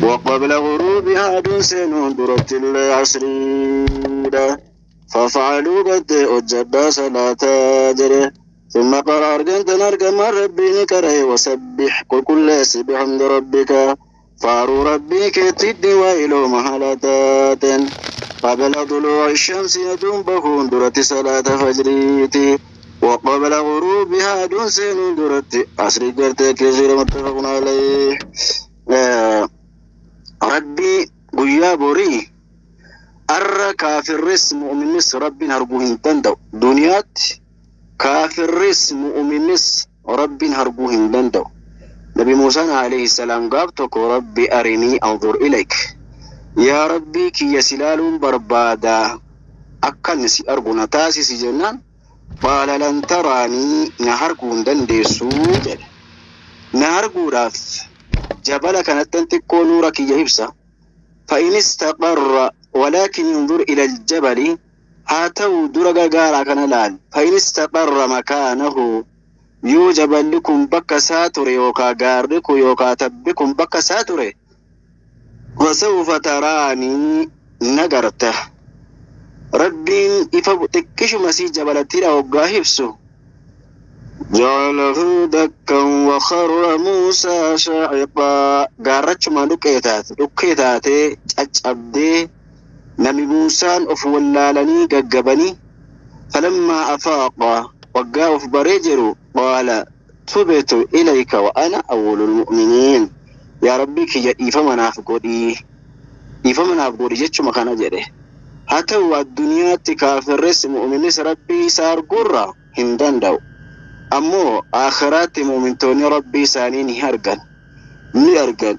وقبل غروبها aduun seenuun duratti illee asriidha. فافعلوا قد أجدا صلاة جره. ثم قرأ أرجنتن أرجما ربي نكره وسبح كل بحمد ربك فارو ربك تدي وإلو مهلتات قبل طلوع الشمس يدوم بهون درت صلاة فجريتي وقبل غروبها دون سين درت أسري قرتي كثير. متفق عليه. ربي guyyaa borii arra kaafirris mu'minnis Rabbiin arguu hin danda'u. Duniyaatti kaafirris mu'minnis Rabbiin arguu hin danda'u. Nabi Muusaan alayhi salaam gaaf tokko "رب أرني أنظر إليك", yaa Rabbii kiyya si ilaaluun barbaadaa, akkan si argu na taasisi jennaan, "قال لن تراني", na arguu hin dandeessuu jedhe. Na arguudhaaf jabala kanattan xiqqoo nuura kiyya ibsa. فإن استقر ولكن انظر إلى الجبل, haa ta'u dura gagaaraa kana laal. فإن استقر مكانه, yoo jaballi kun bakka isaa ture yookaa gaarri kun yookaa tabbi kun bakka isaa ture, فسوف تراني, nagarta. Rabbiin ifa xiqqishuma sii jabalattiidha hoggaa ibsu, جعله دكا وخر موسى صعقا, gaarrachuma dhukkee taatee caccabdee nami Muusaan of wallaalanii gaggabanii. فلما أفاق, waggaa of baree jiru, قال تبت إليك وأنا أول المؤمنين, yaa Rabbii kiyya dhiifama naaf godhii, dhiifama naaf godhi jechuma kana jedhe. Haa ta'u addunyaatti kaafirris mu'minis Rabbii isaa arguurra hin danda'u. Ammoo aakhiraatti mu'mintoonni Rabbii isaanii ni argan, ni argan.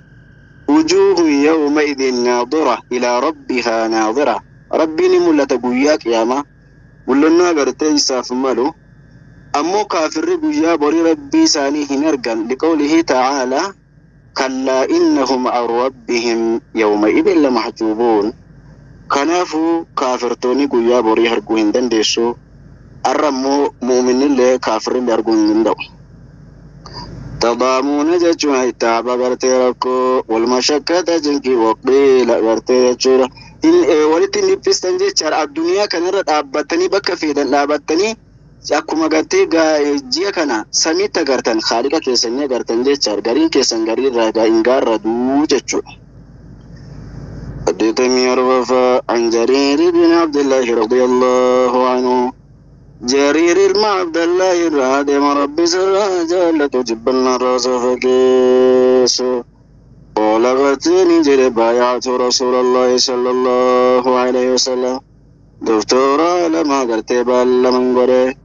وجوه يومئذ ناضرة إلى ربها ناظرة. Rabbiin ni mul'ata guyyaa qiyaamaa, mul'annoo agartee isaaf malu. Ammoo kaafirri guyyaa borii Rabbii isaanii hin argan. لقوله تعالى كلا إنهم عن ربهم يومئذ لمحجوبون. Kanaafuu kaafirtoonni guyyaa borii arguu hin dandeessu. Arra immoo muuminillee kaafirrillee arguu hin danda'u. تضامون jechuun ittaaba gartee rakkoo, والمشقة jinki, وقيل gartee jechuudha. Walitti hin dhiphistan jechaadha. Addunyaa kanarra dhaabbattanii, bakka feetan dhaabbattanii, akkuma gartee ji'a kana samiitti agartan haaliqa keessanii agartan jechaadha. Gariin keessan gariirraa hin gaarraduu jechuudha. 84ffaa. عن جرير بن عبد الله رضي الله عنه, جرير ilma Abdallahi irraa deema, Rabbi sirraa jaallatu jibbannaa raasa fageessu. قال غتني جري بايعت رسول الله صلى الله عليه وسلم, دكتورا لما قرتي بالمن قري,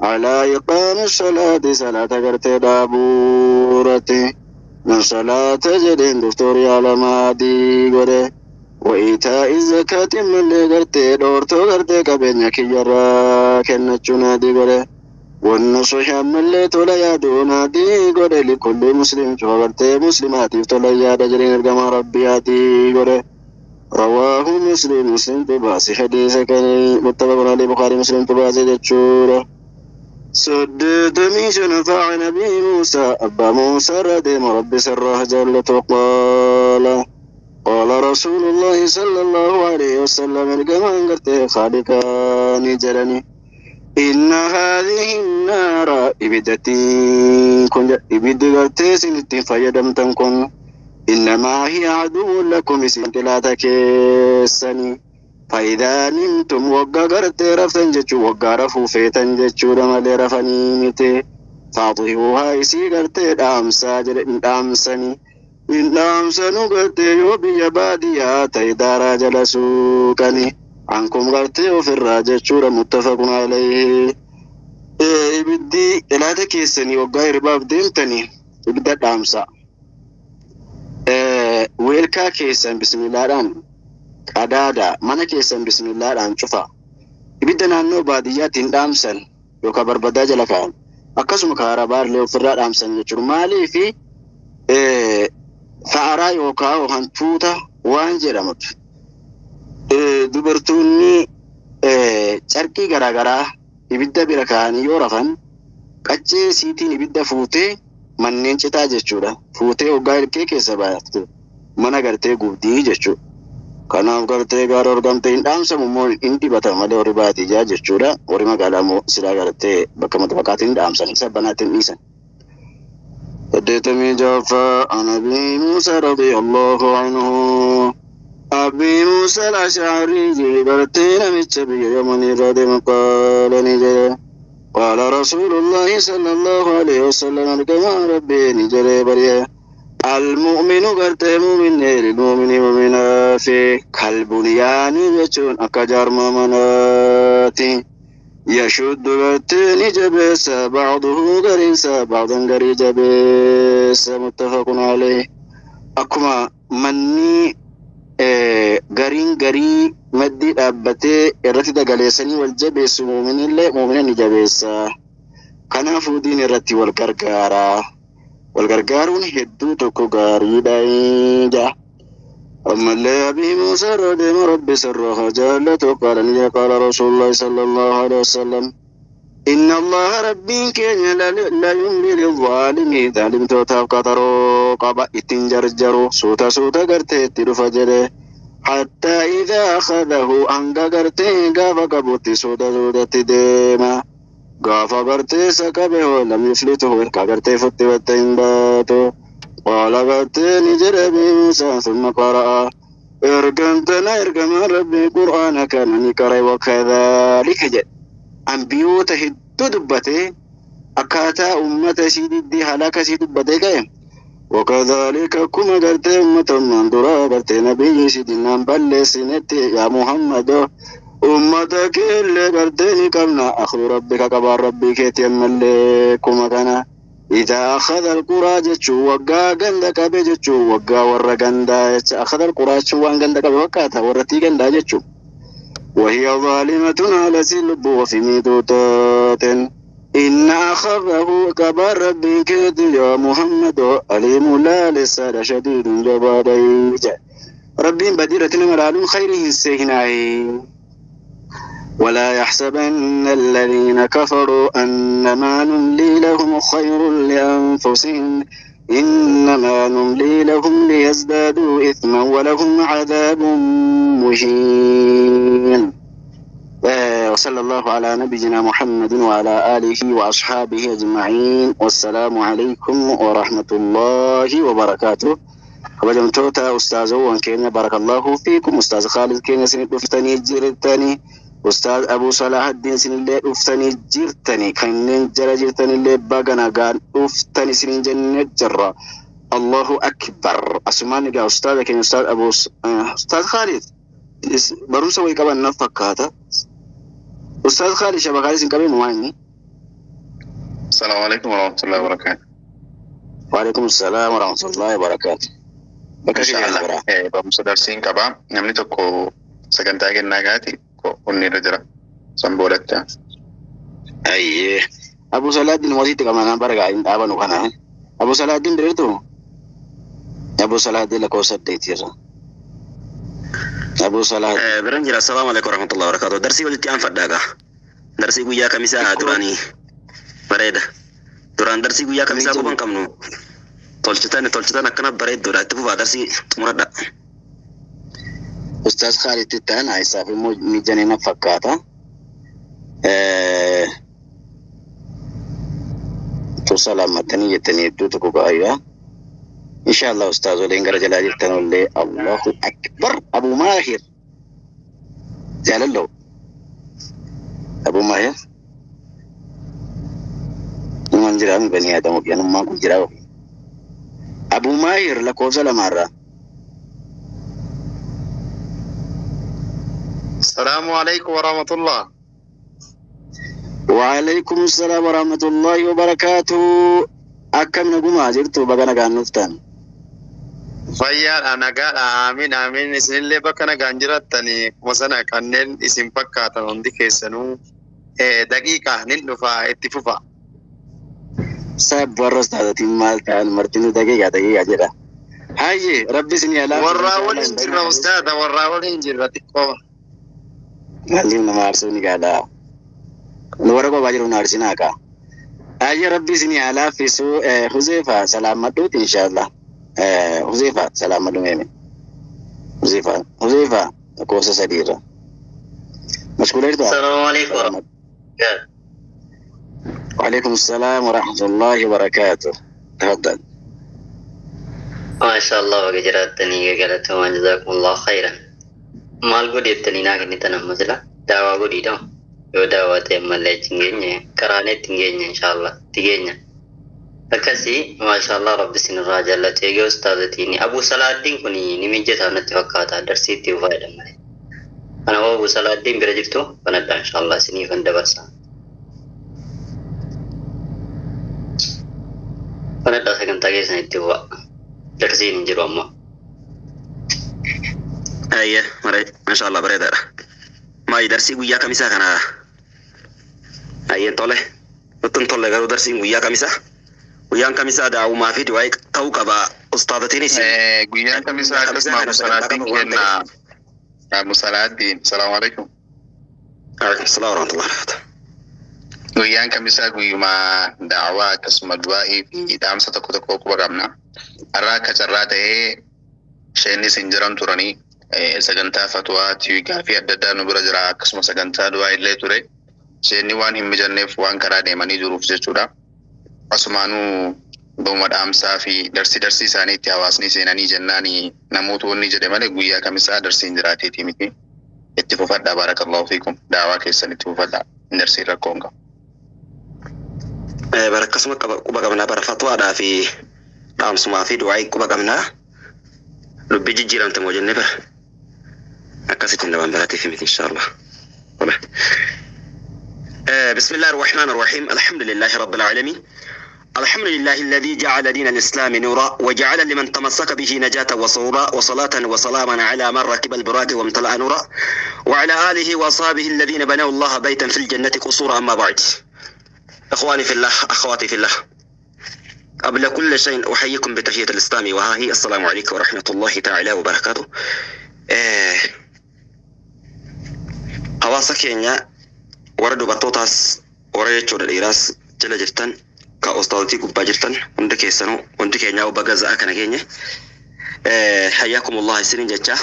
على إقام الصلاة, صلاة قرتي دابورتي من صلاة جدين دكتور على ما دي قري, وإيتاء الزكاة من اللي قرتي دورتو قرتي قبين كيرا كنتشونا دي قري, والنصح من اللي تولا يادونا دي قري, لكل مسلم شو قرتي مسلمات تولا ياد جرين القمر ربياتي قري. رواه مسلم, مسلم تباسي حديث كان متفق عليه, بخاري مسلم تباسي جتشورا. 85ffaa. عن أبي موسى, أبا موسى رضي ربي سره جل, قال قال رسول الله صلى الله عليه وسلم, الجمان قرتي خالقاني جلني, إن هذه النار, إبدتي كن إبد قرتي سنتي فيدمتن كن, إنما هي عدو لكم, سنت لا تكسني. فإذا نمتم, وقا قرتي رفتن جتشو, وقا رفو فيتن جتشو رمالي رفني متي, فأطفئوها, isii gartee dhaamsaa jedhe. Hin dhaamsanii, hin dhaamsanu gartee yoo biyya baadiyyaa ta'e daaraa jala suuqanii عنكم gartee ofirraa jechuudha. متفق عليه. Ibiddi ilaata keessanii waggaa hirbaaf deemtanii ibidda dhaamsa. Weelkaa keessan bismillaadhaan qadaada, mana keessan bismillaadhaan cufa. Ibidda naannoo baadiyyaatti hin dhaamsan yookaan barbadaa jala kaa'an, akkasuma karaa illee ofirraa dhaamsan jechuudha. Maaliifi fa'araa yookaan hantuuta waan jedhamutu dubartoonni carqii garaagaraa ibidda bira kaa'anii yoo rafan, qaccee siitiin ibidda fuutee manneen citaa jechuudha. Fuutee hoggaa ilkee keessa baafte. Mana gartee gubdii jechuudha. Kanaaf gartee gaara argamte hin dhaamsamu immoo hin dibata malee warri baadiyyaa jechuudha. Warri magaalaa immoo silaa gartee bakka mata hin dhaamsan isa banaatti hin dhiisan. 86ffaa عن أبي موسى رضي الله عنه أبي موسى الأشعري gartee namicha biyya Yamanii irraa deemu قال ni jedhe قال رسول الله صلى الله عليه وسلم ergamaa rabbii ni jedhe bari'e المؤمن gartee mu'minni للمؤمن mu'minaafi كالبنيان jechuun akka jaarmaa manaati. يشد gartee ni jabeessa بعضه gariinsa بعضا garii jabeessa متفق عليه. Akkuma manni gariin garii maddii dhaabbatee irratti dagaleessanii wal jabeessu mu'minillee mu'mina ni jabeessa. Kanaafuu diin irratti wal gargaara. Wal gargaaruun hedduu tokko gaariidha jedha. Ammallee Abii Muusaa irraa deema Rabbi sirraa haa jaallatu قال ni قال رسول الله صلى الله عليه وسلم إن الله rabbiin keenya لا يملي للظالم zaalimtootaaf qaxaroo qaba ittiin jarjaru suuta suuta gartee itti dhufa jedhe حتى إذا أخذه hanga gartee gaafa qabutti suuta suutatti deema. Gaafa gartee isa qabe hoo لم يفلته ka gartee futti batte hin baatu. قال gartee ni jedhe Abii Muusaa ثم قرأ ergamtana ergamaan rabbii qur'aana kana ni qare وكذلك jedhe. Ambiyoota hedduu dubbatee akkaataa ummata isii diddee halaka isii dubbatee ka'e. وكذلك akkuma gartee ummata ammaan duraa gartee nabiyyi isii dinnaan balleessinetti yaa Muhammad ummata keellee gartee ni qabna أخذ ربك qabaan rabbii keetii ammallee kuma kana. إذا أخذ القرى jechuu waggaa ganda qabe jechuu waggaa warra gandaa jecha أخذ القرى jechuun waan ganda qabe fakkaata warrattii gandaa jechuu. وهي ظالمة على lubbuu ofii miidhuu taateen. إن أخذه qabaan rabbii keetii يا محمد أليم laalessaadha شديد jabaadha jedhe. Rabbiin badii irratti nama laaluun khayrii hin seehinaayi. ولا يحسبن الذين كفروا أنما نملي لهم خير لأنفسهم إنما نملي لهم ليزدادوا إثما ولهم عذاب مهين. وصلى الله على نبينا محمد وعلى آله وأصحابه أجمعين والسلام عليكم ورحمة الله وبركاته. Kabajamtoota ustaazowwan keenya بارك الله فيكم ustaaz Khaalid keenya isin dhuftanii jirtanii ustaaz Abu Salahuddin isinillee dhuftanii jirtanii kanneen jala jirtanillee baga nagaan dhuftan isiniin jennee jirra. الله أكبر. Asumaan egaa ustaaza keenya ustaaz Abu ustaaz Khaalid barumsa wayii qaban na fakkaata. Ustaaz Khaalid shabakaalee isin qabee moo inni? السلام عليكم ورحمة الله وبركاته. وعليكم السلام ورحمة الله وبركاته. Bakka إن شاء keenya الله. biraa. Barumsa darsiin qaba. Namni tokko sagantaa kennaa gaati onni irra jira. San boodatti. Ayyee. Abu Salahuddin wasitti qabna bara gaa hin dhaabanu kana. Abu Salahuddin bireetu? Abu Salahuddin lakkoofsa 8 irra. Abu Salahuddin. Biran jira. السلام عليكم ورحمة الله وبركاته. Darsii walitti aanfadhaa gaa. Darsii guyyaa kamisaa duraanii bareeda. Duraan darsii guyyaa kamisaa quban qabnu. Tolchitan tolchitan akkana bareedduudha. Itti fufaa darsii xumuradha. Ustaaz Khaalid ta'an isaaf immoo mijanee na fakkaata. Tu salaammatanii jettanii hedduu tokko gaayyaa. إن شاء الله ustaazoleen gara jalaa jirtan illee الله أكبر. Abu Maahir. Jaalallo. Abu Maahir. Numan jiraami banii Aadamu anummaan kun jiraa. Abu Maahir lakkoofsa lamaarraa. السلام عليكم ورحمة الله. وعليكم السلام ورحمة الله وبركاته. Akkam nagumaa jirtu baga nagaan dhuftan. Fayyaadha nagaadha amiin amiin isinillee bakka nagaan jirattanii akkuma sana kanneen isin fakkaatan hundi keessanuu daqiiqaa nin dhufa itti fufa. Sabba warra ustaazatiin maal ta'an martinuu daqiiqaa daqiiqaa jedha. Hayyee rabbi isin yaalaa. Warraa waliin jirra ustaaza warraa waliin jirra xiqqoo. Maaliif nama aarsuu ni gaala. Nu warra kophaa jiru nu aarsinaa kaa. Hayyee rabbi isin yaalaa fisuu Huzeefa salaammadhuuti إن شاء الله. Huzeefa salaama dhumeeme. Huzeefa Huzeefa lakkoofsa sadiirra. Mashkuula jirtaa? Salaamu alaikum. وعليكم السلام ورحمة الله وبركاته. تفضل. ما شاء الله baga jiraattanii galatooma jazakumullahu khairan. Maal godheettanii naa kennitan amma sila daawaa godhiidha. Yoo daawaa ta'e ammallee achi hin geenye karaalee itti hin geenye inshaallah itti geenya. Akkasii maashaallah rabbi isinirraa jaallatu eegee ustaazatiin Abuu Salaaddiin kun ni mijataa natti fakkaata darsii itti fayyada malee. Kanaafuu Abuu Salaaddiin bira jirtu banadha inshaallah isiniifan dabarsa. Banadha sagantaa keessan itti bu'a. Darsiin hin jiru amma. Ayye, maashaallah bareedaadha. Maayi darsii guyyaa kamisaa kana? Ayyeen tole. Nutti hin tolle garuu darsiin guyyaa kamisaa? Guyyaan kamisaa daa'umaa fi du'aa ta'uu qaba. Ustaazatiinis. Guyyaan kamisaa akkasuma Abu Salaaddiin kenna. Abu Salaaddiin, salaamu alaikum. Alaikum salaam warahmatullahi wabarakatuh. Guyyaan kamisaa guyyuma daawaa akkasuma du'aa'ii fi dhaamsa tokko tokko quba qabna. Har'a akka carraa ta'ee isheenis hin jiran turanii sagantaa fatwaa gaafii adda addaa nu bira jira akkasuma sagantaa du'aa illee ture. Isheenni waan hin mijanneef waan karaa deemanii jiruuf jechuudha. Asumaanuu dhuma dhaamsaa fi darsii darsii isaaniitti hawaasni seenanii jennaan namoota wanni jedhe malee guyyaa kamisaa darsiin jiraateetii miti. Itti fufadhaa baarakallahu fiikum daawaa keessan itti fufadhaa darsiin rakkoo hin qabu. Bara akkasuma quba qabnaa bara fatwaadhaa fi dhaamsumaa fi du'aa quba qabnaa dubbii jijjiiramte moo jennee bara akkasitti namaan barateef miti inshaallah. بسم الله الرحمن الرحيم. الحمد لله رب العالمين. الحمد لله الذي جعل دين الإسلام نورا وجعل لمن تمسك به نجاة وصورا وصلاة وسلاما على من ركب البراق وامتلأ نورا وعلى آله وأصحابه الذين بنوا الله بيتا في الجنة قصورا. أما بعد، إخواني في الله، أخواتي في الله، قبل كل شيء أحييكم بتحية الإسلام وها هي السلام عليكم ورحمة الله تعالى وبركاته. Hawaasa keenya warra dubartootaas warra jechuudha dhiiraas jala jirtan ka ustaazotii gubbaa jirtan hundi keessanuu hundi keenyaa baga za'a kana geenye hayyaakumullah isiniin jecha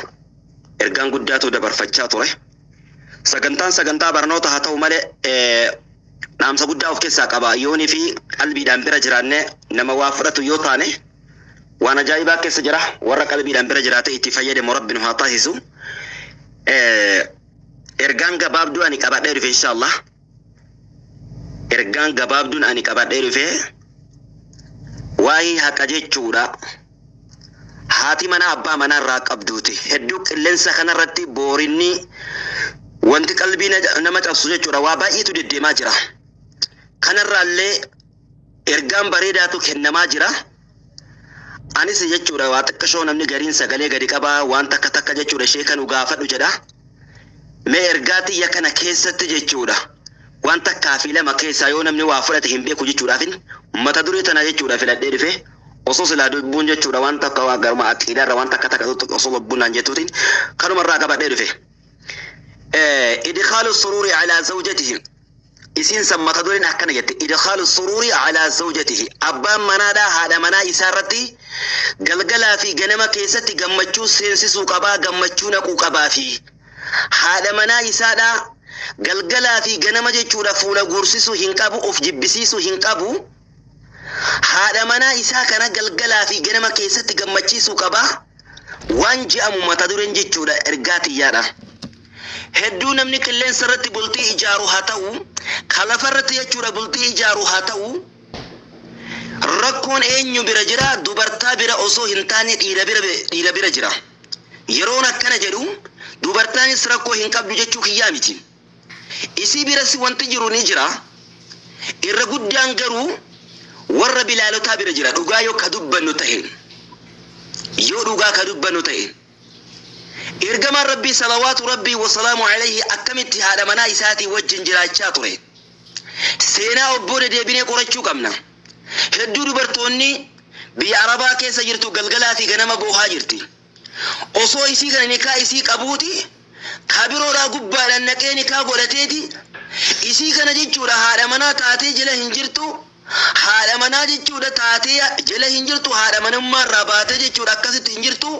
ergaan guddaatu dabarfachaa ture. Sagantaan sagantaa barnoota haa ta'u malee dhaamsa guddaa of keessaa qaba. Yoonii fi qalbiidhaan bira jiraannee nama waa fudhatu yoo taane waan ajaa'ibaa keessa jira. Warra qalbiidhaan bira jiraate itti fayyadamu rabbi nu haa taasisu. Ergaan gabaabduu ani qabadhee dhufe inshaallah. Ergaan gabaabduun ani qabadhee dhufe waa'ee haqa jechuudha. Haati mana abbaa manaa irraa qabduuti. Hedduu qilleensa kanarratti boorinni wanti qalbii nama cabsu jechuudha. Waa baay'eetu deddeemaa jira. Kanarraallee ergaan bareedaatu kennamaa jira. Anis jechuudha waa xiqqashoo namni gariin sagalee gadi qabaa waan takka takka jechuudha ishee kan gaafadhu jedha. Mee ergaa xiyya kana keessatti jechuudha. Waan takkaa fi lama keessaa yoo namni waa fudhate hin beeku jechuudhaafin mata duree tana jechuudha filadhee dhufe osoo silaa dubbuun jechuudha waan takka waa garuma aqiidaarra waan takka takka osoo lubbuun naan jettuutiin kanumarraa qabadhee dhufe. Idkhaalu suruuri alaa zawjatihi. Isiin san mata dureen akkana jette idkhaalu suruuri alaa zawjatihi. Abbaan manaadhaa haadha manaa isaarratti galgalaa fi ganama keessatti gammachuu seensisuu qabaa gammachuu naquu qabaa fi haadha manaa isaadhaa galgalaa fi ganama jechuudha fuula guursisuu hin qabu of jibbisiisuu hin qabu. Haadha manaa isaa kana galgalaa fi ganama keessatti gammachiisuu qaba. Waan je'amu mata dureen jechuudha ergaa xiyyaadha. Hedduu namni qilleensa irratti bultii ijaaru haa ta'u, kalafa irratti jechuudha bultii ijaaru haa ta'u, rakkoon eenyu bira jira? Dubartaa bira osoo hin taane dhiira bira jira. Yeroon akkana jedhu dubartaanis rakkoo hin qabdu jechuu kiyyaa miti. Isii biras wanti jiru ni jira. Irra guddaan garuu warra bilaalotaa bira jira. Dhugaa yoo ka dubbannu ta'e, yoo dhugaa ka dubbannu ta'e, ergamaan rabbii salawaatu rabbii wasalaamu alayhi akkamitti haadha manaa isaatii wajjin jiraachaa ture. Seenaa obboon deebinee qorachuu qabna. Hedduu dubartoonni biyya Arabaa keessa jirtu galgalaa fi ganama boohaa jirti. Osoo isii kana nikaa isii qabuuti kabiroodhaa gubbaadhaan naqee nikaa godhateeti isii kana jechuudha haadha manaa taatee jala hin jirtu. Haadha manaa jechuudha taatee jala hin jirtu, haadha manummaa irraa baatee jechuudha akkasitti hin jirtu.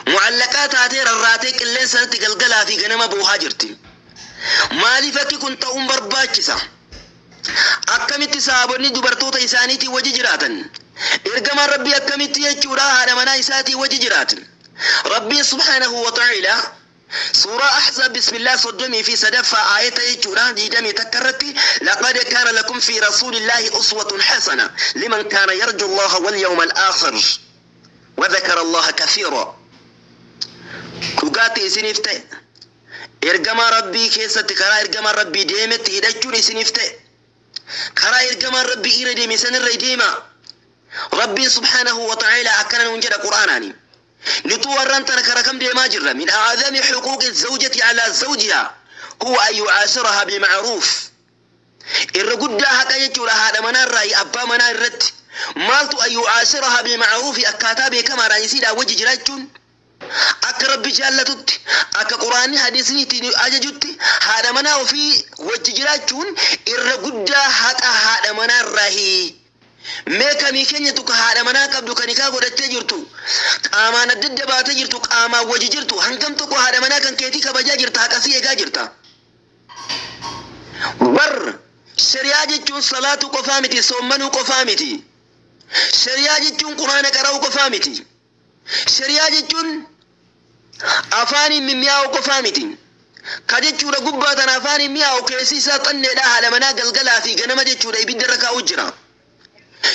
Mu'allaqaa taatee rarraatee qilleensa irratti galgalaa fi ganama boohaa jirti. Maaliif akki kun ta'uun barbaachisa? Akkamitti sahaabonni dubartoota isaaniitiin wajji jiraatan? Ergamaan Rabbii akkamitti jechuudha haadha manaa isaatiin wajji jiraatan? Rabbiin subhaanahu wa ta'ala suuraa Ahzaab bismillah 33ffaa aayata jechuudha 21 irratti laqad kaana lakum fi rasuulillaahi uswatun hasana liman kaana yarju Allaha wal yawma al-aakhir wa dhakara Allaha kathiira. Dhugaatti isiniif ta'e ergamaa Rabbii keessatti karaa ergamaa Rabbii deemetti hidhachuun isiniif ta'e, karaa ergamaan Rabbii irra deeme sanirra deema. Rabbiin subhaanahu wa ta'ala akkana nuun jedha Qur'aanaani. Nutu warraan tana kara kam deemaa jirra? Min a'zami xuquuqi zawjati alaa zawjihaa huwa an yucaashirahaa bimacruuf. Irra guddaa haqa jechuudha haadha manaa irraa abbaa manaa irratti maaltu? An yucaashirahaa bimacruufi, akkaataa beekamaadhaan isiidhaan wajji jiraachuun, akka Rabbi jaallatutti, akka Quraanni hadiisni ittiin ajajutti haadha manaa ofii wajji jiraachuun irra guddaa haqa haadha manaa irraahi. Mee kamii keenyatu ka haadha manaa qabdu, kan nikaa godhattee jirtu, qaamaan adda adda baatee jirtu, qaamaan wajji jirtu, hangam tokko haadha manaa kan keetii kabajaa jirta, haqasii eegaa jirta? Bar shari'aa jechuun salaatu qofaa miti, soommanuu qofaa miti. Shari'aa jechuun Quraana qara'uu qofaa miti. Shari'aa jechuun afaaniin mimmi'aa'uu qofaa miti. Ka jechuudha gubbaa tana afaaniin mi'aawu keessi isaa xanneedha, haadha manaa galgalaa fi ganama jechuudha ibidda irra kaa'u jira.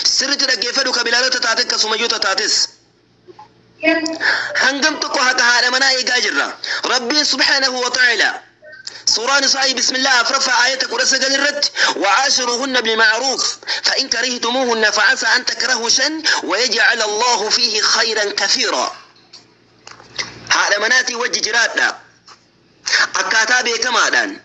Sirriitti dhaggeeffadhu, kabilaalota taate akkasumayyoota taates. Hangam tokko haqa haadha manaa eegaa jirra? Rabbiin subhaanahu wa ta'ala suuraa Nisaa'i bismillah 4ffaa aayata 19 irratti وعاشروهن بالمعروف فإن كرهتموهن فعسى أن تكرهوا شيئا ويجعل الله فيه خيرا كثيرا. Haadha manaatii wajji jiraadha akkaataa beekamaadhaan.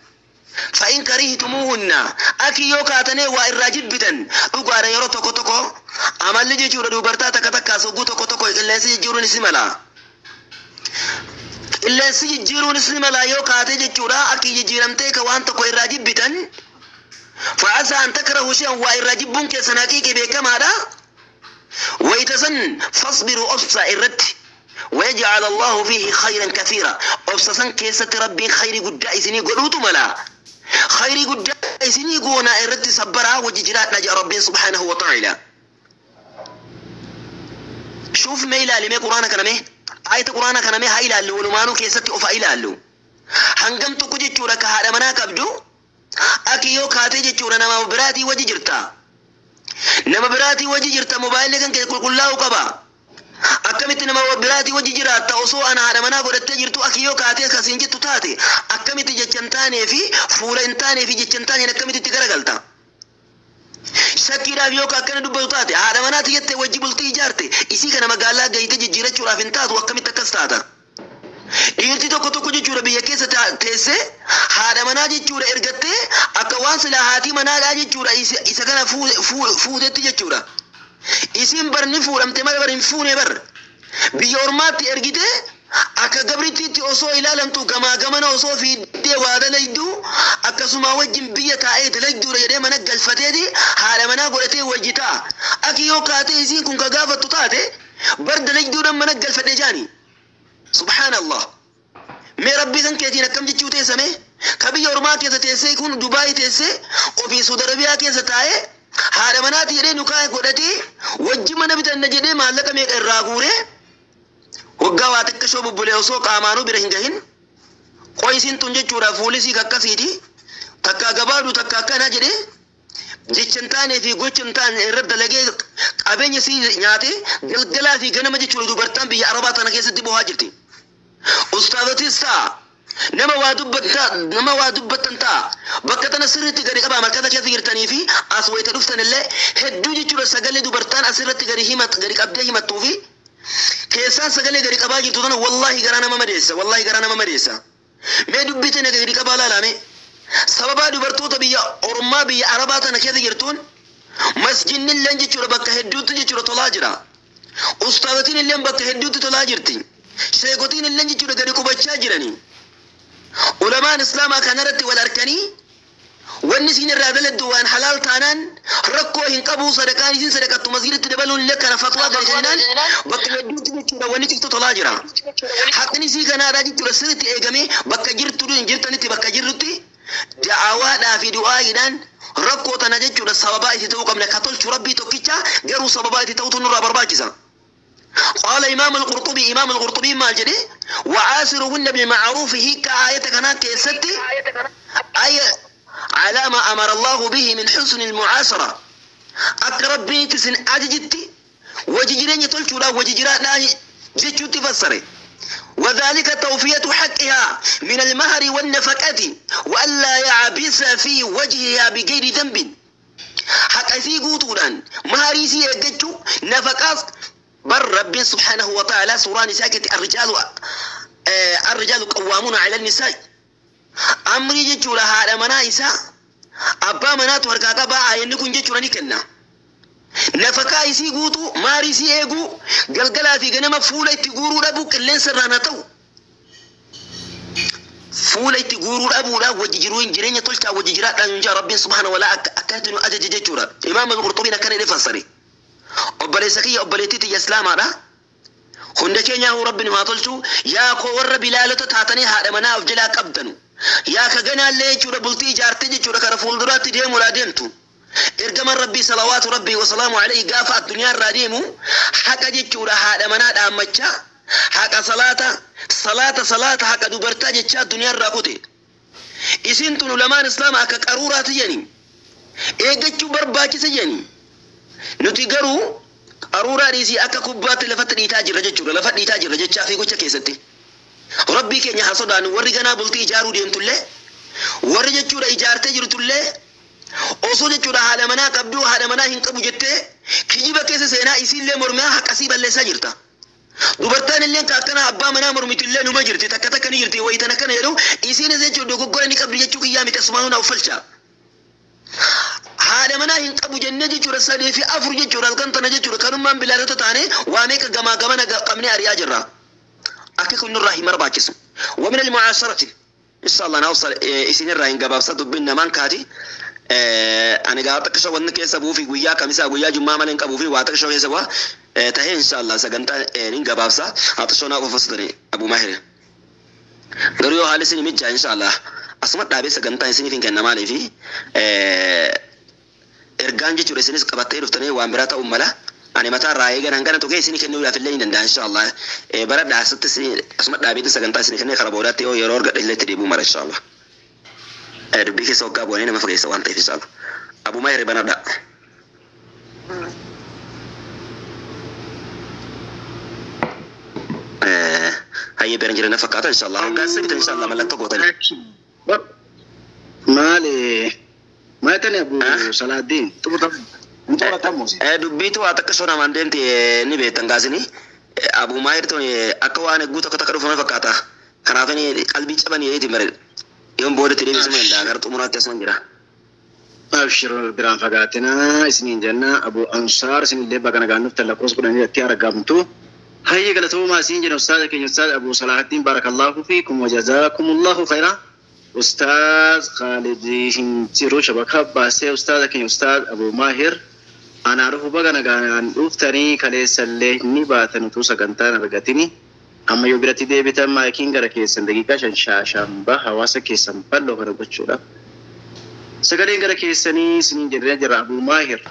فإن كرهتموهن, akki yoo kaatanii waa irraa jibbitan, dhugaadha, yeroo tokko tokko amalli jechuudha dubartaa takka takkaa sogguu tokko tokko qilleensi jijjiiruun ni mala. Qilleensi jijjiiruunis ni mala. Yoo kaatee jechuudha akki jijjiiramtee ka waan tokko irraa jibbitan, فعسى أن تكرهوا شيئا, waa irraa jibbuun keessan haqiiqi beekamaadha. Waytasan فاصبروا, obsa irratti, ويجعل الله فيه خيرا كثيرا. Obsa san keessatti Rabbiin khayrii guddaa isinii godhuutu mala. Khayrii guddaa isinii goonaa, irratti sabbaraa wajji jiraadha jedha Rabbiin subhaanahu wa ta'ala. شوف, mee ilaali, mee Quraana kana, mee ayata Quraana kana mee haa ilaallu. Walumaanuu keessatti of haa ilaallu. Hangam tokko jechuudha ka haadha manaa qabdu akki yoo kaatee jechuudha nama biraatii wajji jirta, nama biraatii wajji jirta, mobaayilli kan kee qulqullaa'uu qaba. Akkamitti nama biraatii wajji jiraatta osoo ana haadha manaa godhattee jirtu? Akki yoo kaatee akkasiin jettu taate, akkamitti jecha hin taanee fi fuula hin taanee fi jecha hin taaneen akkamitti itti garagalta? Shakkiidhaaf yoo akkana dubbatu taate, haadha manaati jettee wajji bultii ijaarte, isii kana magaalaa gahitee jijjiirachuudhaaf hin taatu, akkamitti akkas taata? Dhiirti tokko tokko jechuudha biyya keessa teessee haadha manaa jechuudha ergattee akka waan silaa haatii manaadhaa jechuudha isa kana fuutetti jechuudha. Isiin bar ni fuudhamte malee bar hin fuune bar. Biyya ormaatti ergite, akka gabrittiitti osoo ilaalamtu, gamaa gamana osoo fiiddee waa dalagdu, akkasuma wajjin biyya taa'ee dalagduudha jedhee mana galfateeti haadha manaa godhatee wajji ta'a. Akki yoo kaatee isiin kun ka gaafattu taate, bar dalagduudhaan mana galfadhe jaani. Subhaanallah. Mee Rabbii kan keetiin akkam jechuu teessame? Ka biyya ormaa keessa teessee kun Dubaayii teessee, ofii Saudi Arabiyaa keessa taa'ee, haadha manaati jedhee nukaa godhatee wajji mana bitanna jedhee maallaqa meeqa irraa guuree, waggaa waa xiqqashoo bubbulee osoo qaamaanuu bira hin gahin, qoyisiin tun jechuudha fuulisii akkasiiti, takka gabaadhu takka akkanaa jedhee, jecha hin taanee fi gocha hin taane irra dalagee qabeenya sii nyaatee, galgalaa fi ganama jechuudha dubartaan biyya Arabaa tana keessatti bohaa jirti. Ustaazotis ta'a, nama waa dubbatta, nama waa dubbattan ta'a, bakka tana sirriitti gadi qabaa. Markata keessa jirtanii fi as wayita dhuftan illee hedduu jechuudha sagalee dubartaan asirratti gadi himat gadi qabdee himattuu fi keessaan sagalee gadi qabaa jirtu tana, wallaahi garaa nama madeessa, wallaahi garaa nama madeessa. Mee dubbii tana gadi qabaa laalame. Sababaa dubartoota biyya ormaa, biyya Arabaa tana keessa jirtuun masjidni illee jechuudha bakka hedduutti jechuudha tolaa jira. Ustaazotiin illee bakka hedduutti tolaa jirti. Sheekotiin illee jechuudha gadi qubachaa jiranii. Ulamaan Islaamaa kanarratti wal harkanii Wanni isin irraa daladdu waan halaal taanaan rakkoo hin qabu. Sadaqaan isin sadaqattu masgiidatti dabaluun illee kana fatwaa galchinaan bakka hedduutti jechuudha wanni ciftu tolaa jira. Haqni isii kanaadhaa jechuudha sirriitti eegamee bakka jirtu jirtanitti bakka jirrutti da'awaadhaa fi du'aayiidhaan rakkoo tana jechuudha sababaa itti ta'uu qabna. Ka tolchu rabbii tokkicha, garuu sababaa itti ta'utu nurraa barbaachisa. قال إمام القرطبي، إمام القرطبي ما جري وعاشرهن بالمعروف هي كآية كانت كيستي أي على ما أمر الله به من حسن المعاشرة. أقرب بنت سن أججتي وججرين تلشوا وججران جتشو تفسري، وذلك توفية حقها من المهر والنفقة وألا يعبس في وجهها بغير ذنب. حق سي قوتودان مهري سي اجتشو نفقات بر ربي سبحانه وتعالى سورة نساء الرجال قوامون على النساء. أمري جتشو لها هذا منا إساء أبا منات ورقاقا باعا ينكون جتشو لنكنا نفقا إسي قوتو ماري سي إيقو قلقلا في غنما فولة تقورو ربو كلين سرانا تو فولة تقورو ربو لا وججروين جرين تلتا وججرات لا ينجا ربي سبحانه ولا أكاتنو أجج جتشو رب. إمام القرطبي كان يفسري obboleessa kiyya obboleettii tiyya islaamaadha. Hunda keenyaa rabbi nu haa tolchu. Yaa koo warra bilaalota taatanii haadha manaa of jalaa qabdanu. Yaa ka ganaallee jechuudha bultii ijaartee jechuudha kara fuulduraatti deemuudhaa deemtu. Ergamaan rabbii salawaatu rabbii wasalaamu alayhi gaafa addunyaa irraa deemu haqa jechuudha haadha manaa dhaammachaa haqa salaata salaata salaata haqa dubartaa jechaa addunyaa irraa kute. Isin tun ulamaan islaamaa akka qaruuraati jedhani. Eeggachuu barbaachisa jedhani. Nuti garuu qaruuraa dhiisii akka kubbaatti lafatti dhiitaa jirra jechuudha. Lafa dhiitaa jirra jechaa fi gocha keessatti. Rabbii keenya haa sodaannu. Warri ganaa bultii ijaaruu deemtullee warri jechuudha ijaartee jirtullee osoo jechuudha haadha manaa qabduu haadha manaa hin qabu jettee kijiba keessa seenaa isiillee mormaa haqasii balleessaa jirta. Dubartaan illee akkana abbaa manaa mormitu illee numa jirti takka takka ni jirti wayitan akkana jedhu isiinis jechuudha dogoggora ni qabdi jechuu kiyyaa miti asumaanuu na uffalcha. Haadha manaa hin qabu jennee jechuudha 3 fi 4 jechuudha halkan tana jechuudha kanummaan bilaalota taane waa meeqa gamaa gamana qabnee ari'aa jirra. Akka kun nurraa hin barbaachisu. ومن المعاشرة إن شاء الله نوصل إسين الراهن قبابسة دبنا مان كاتي أنا قاعد أتكشف وإنك يسبوا في ويا كمسا ويا جمعة مالين قبوا في واتكشف يسبوا تهي إن شاء الله سجنتا نين قبابسة أتشونا وفصلني أبو ماهر قالوا هالي سني متجا إن شاء الله أسمع دابي سجنتا سني فين كنا مالي في إرجان جت ورسني قبضتي رفتني وأمرات أملا أنا متى رأي كان هنكنا توكي سني كنوا لا في الليل إن شاء الله برد عسلت سني أسمع دابي سجنتا سني كنا خربوراتي أو يرور قد اللي تريبو مرة إن شاء الله ربي كيسو كابوني ما فقيس وانت إن شاء الله أبو ماهر بنبدأ هيا بيرنجرنا فقط إن شاء الله وقاسبت إن شاء الله ما لا تقوتني مالي ما تاني أبو صلاح الدين dubbiitu waa takka sona maan deemti ni beektan gaasini Abu Maahir tun akka waan eeguu tokko takka dhufame fakkaata. Kanaaf qalbii cabanii eeti malee yoon boodatti deebisuma danda'a gara xumuraatti asuma jira. Abshir biraan fagaatina isiniin jenna Abu Ansaar isinillee bakka nagaan dhuftan lakkoofsa 10 irratti argamtu. Hayya galatoomaa isiniin jenna ustaaza keenya ustaaz Abu Salaahattiin barakallahu fiikum wa jazaakumullahu khayra. Ustaaz Khalid hin jiru shabaka baasee ustaaza keenya ustaaz Abu Maahir anaa dhufu baga nagaan dhuftanii kaleessallee ni baatan utuu sagantaan argatini. Amma yoo biratti deebitan maayikiin gara keessan daqiiqaa 5 shaashamba hawaasa keessan bal'oo kana gochuudha. Sagaleen gara keessanii isiniin jedhee jira Abu Maahir.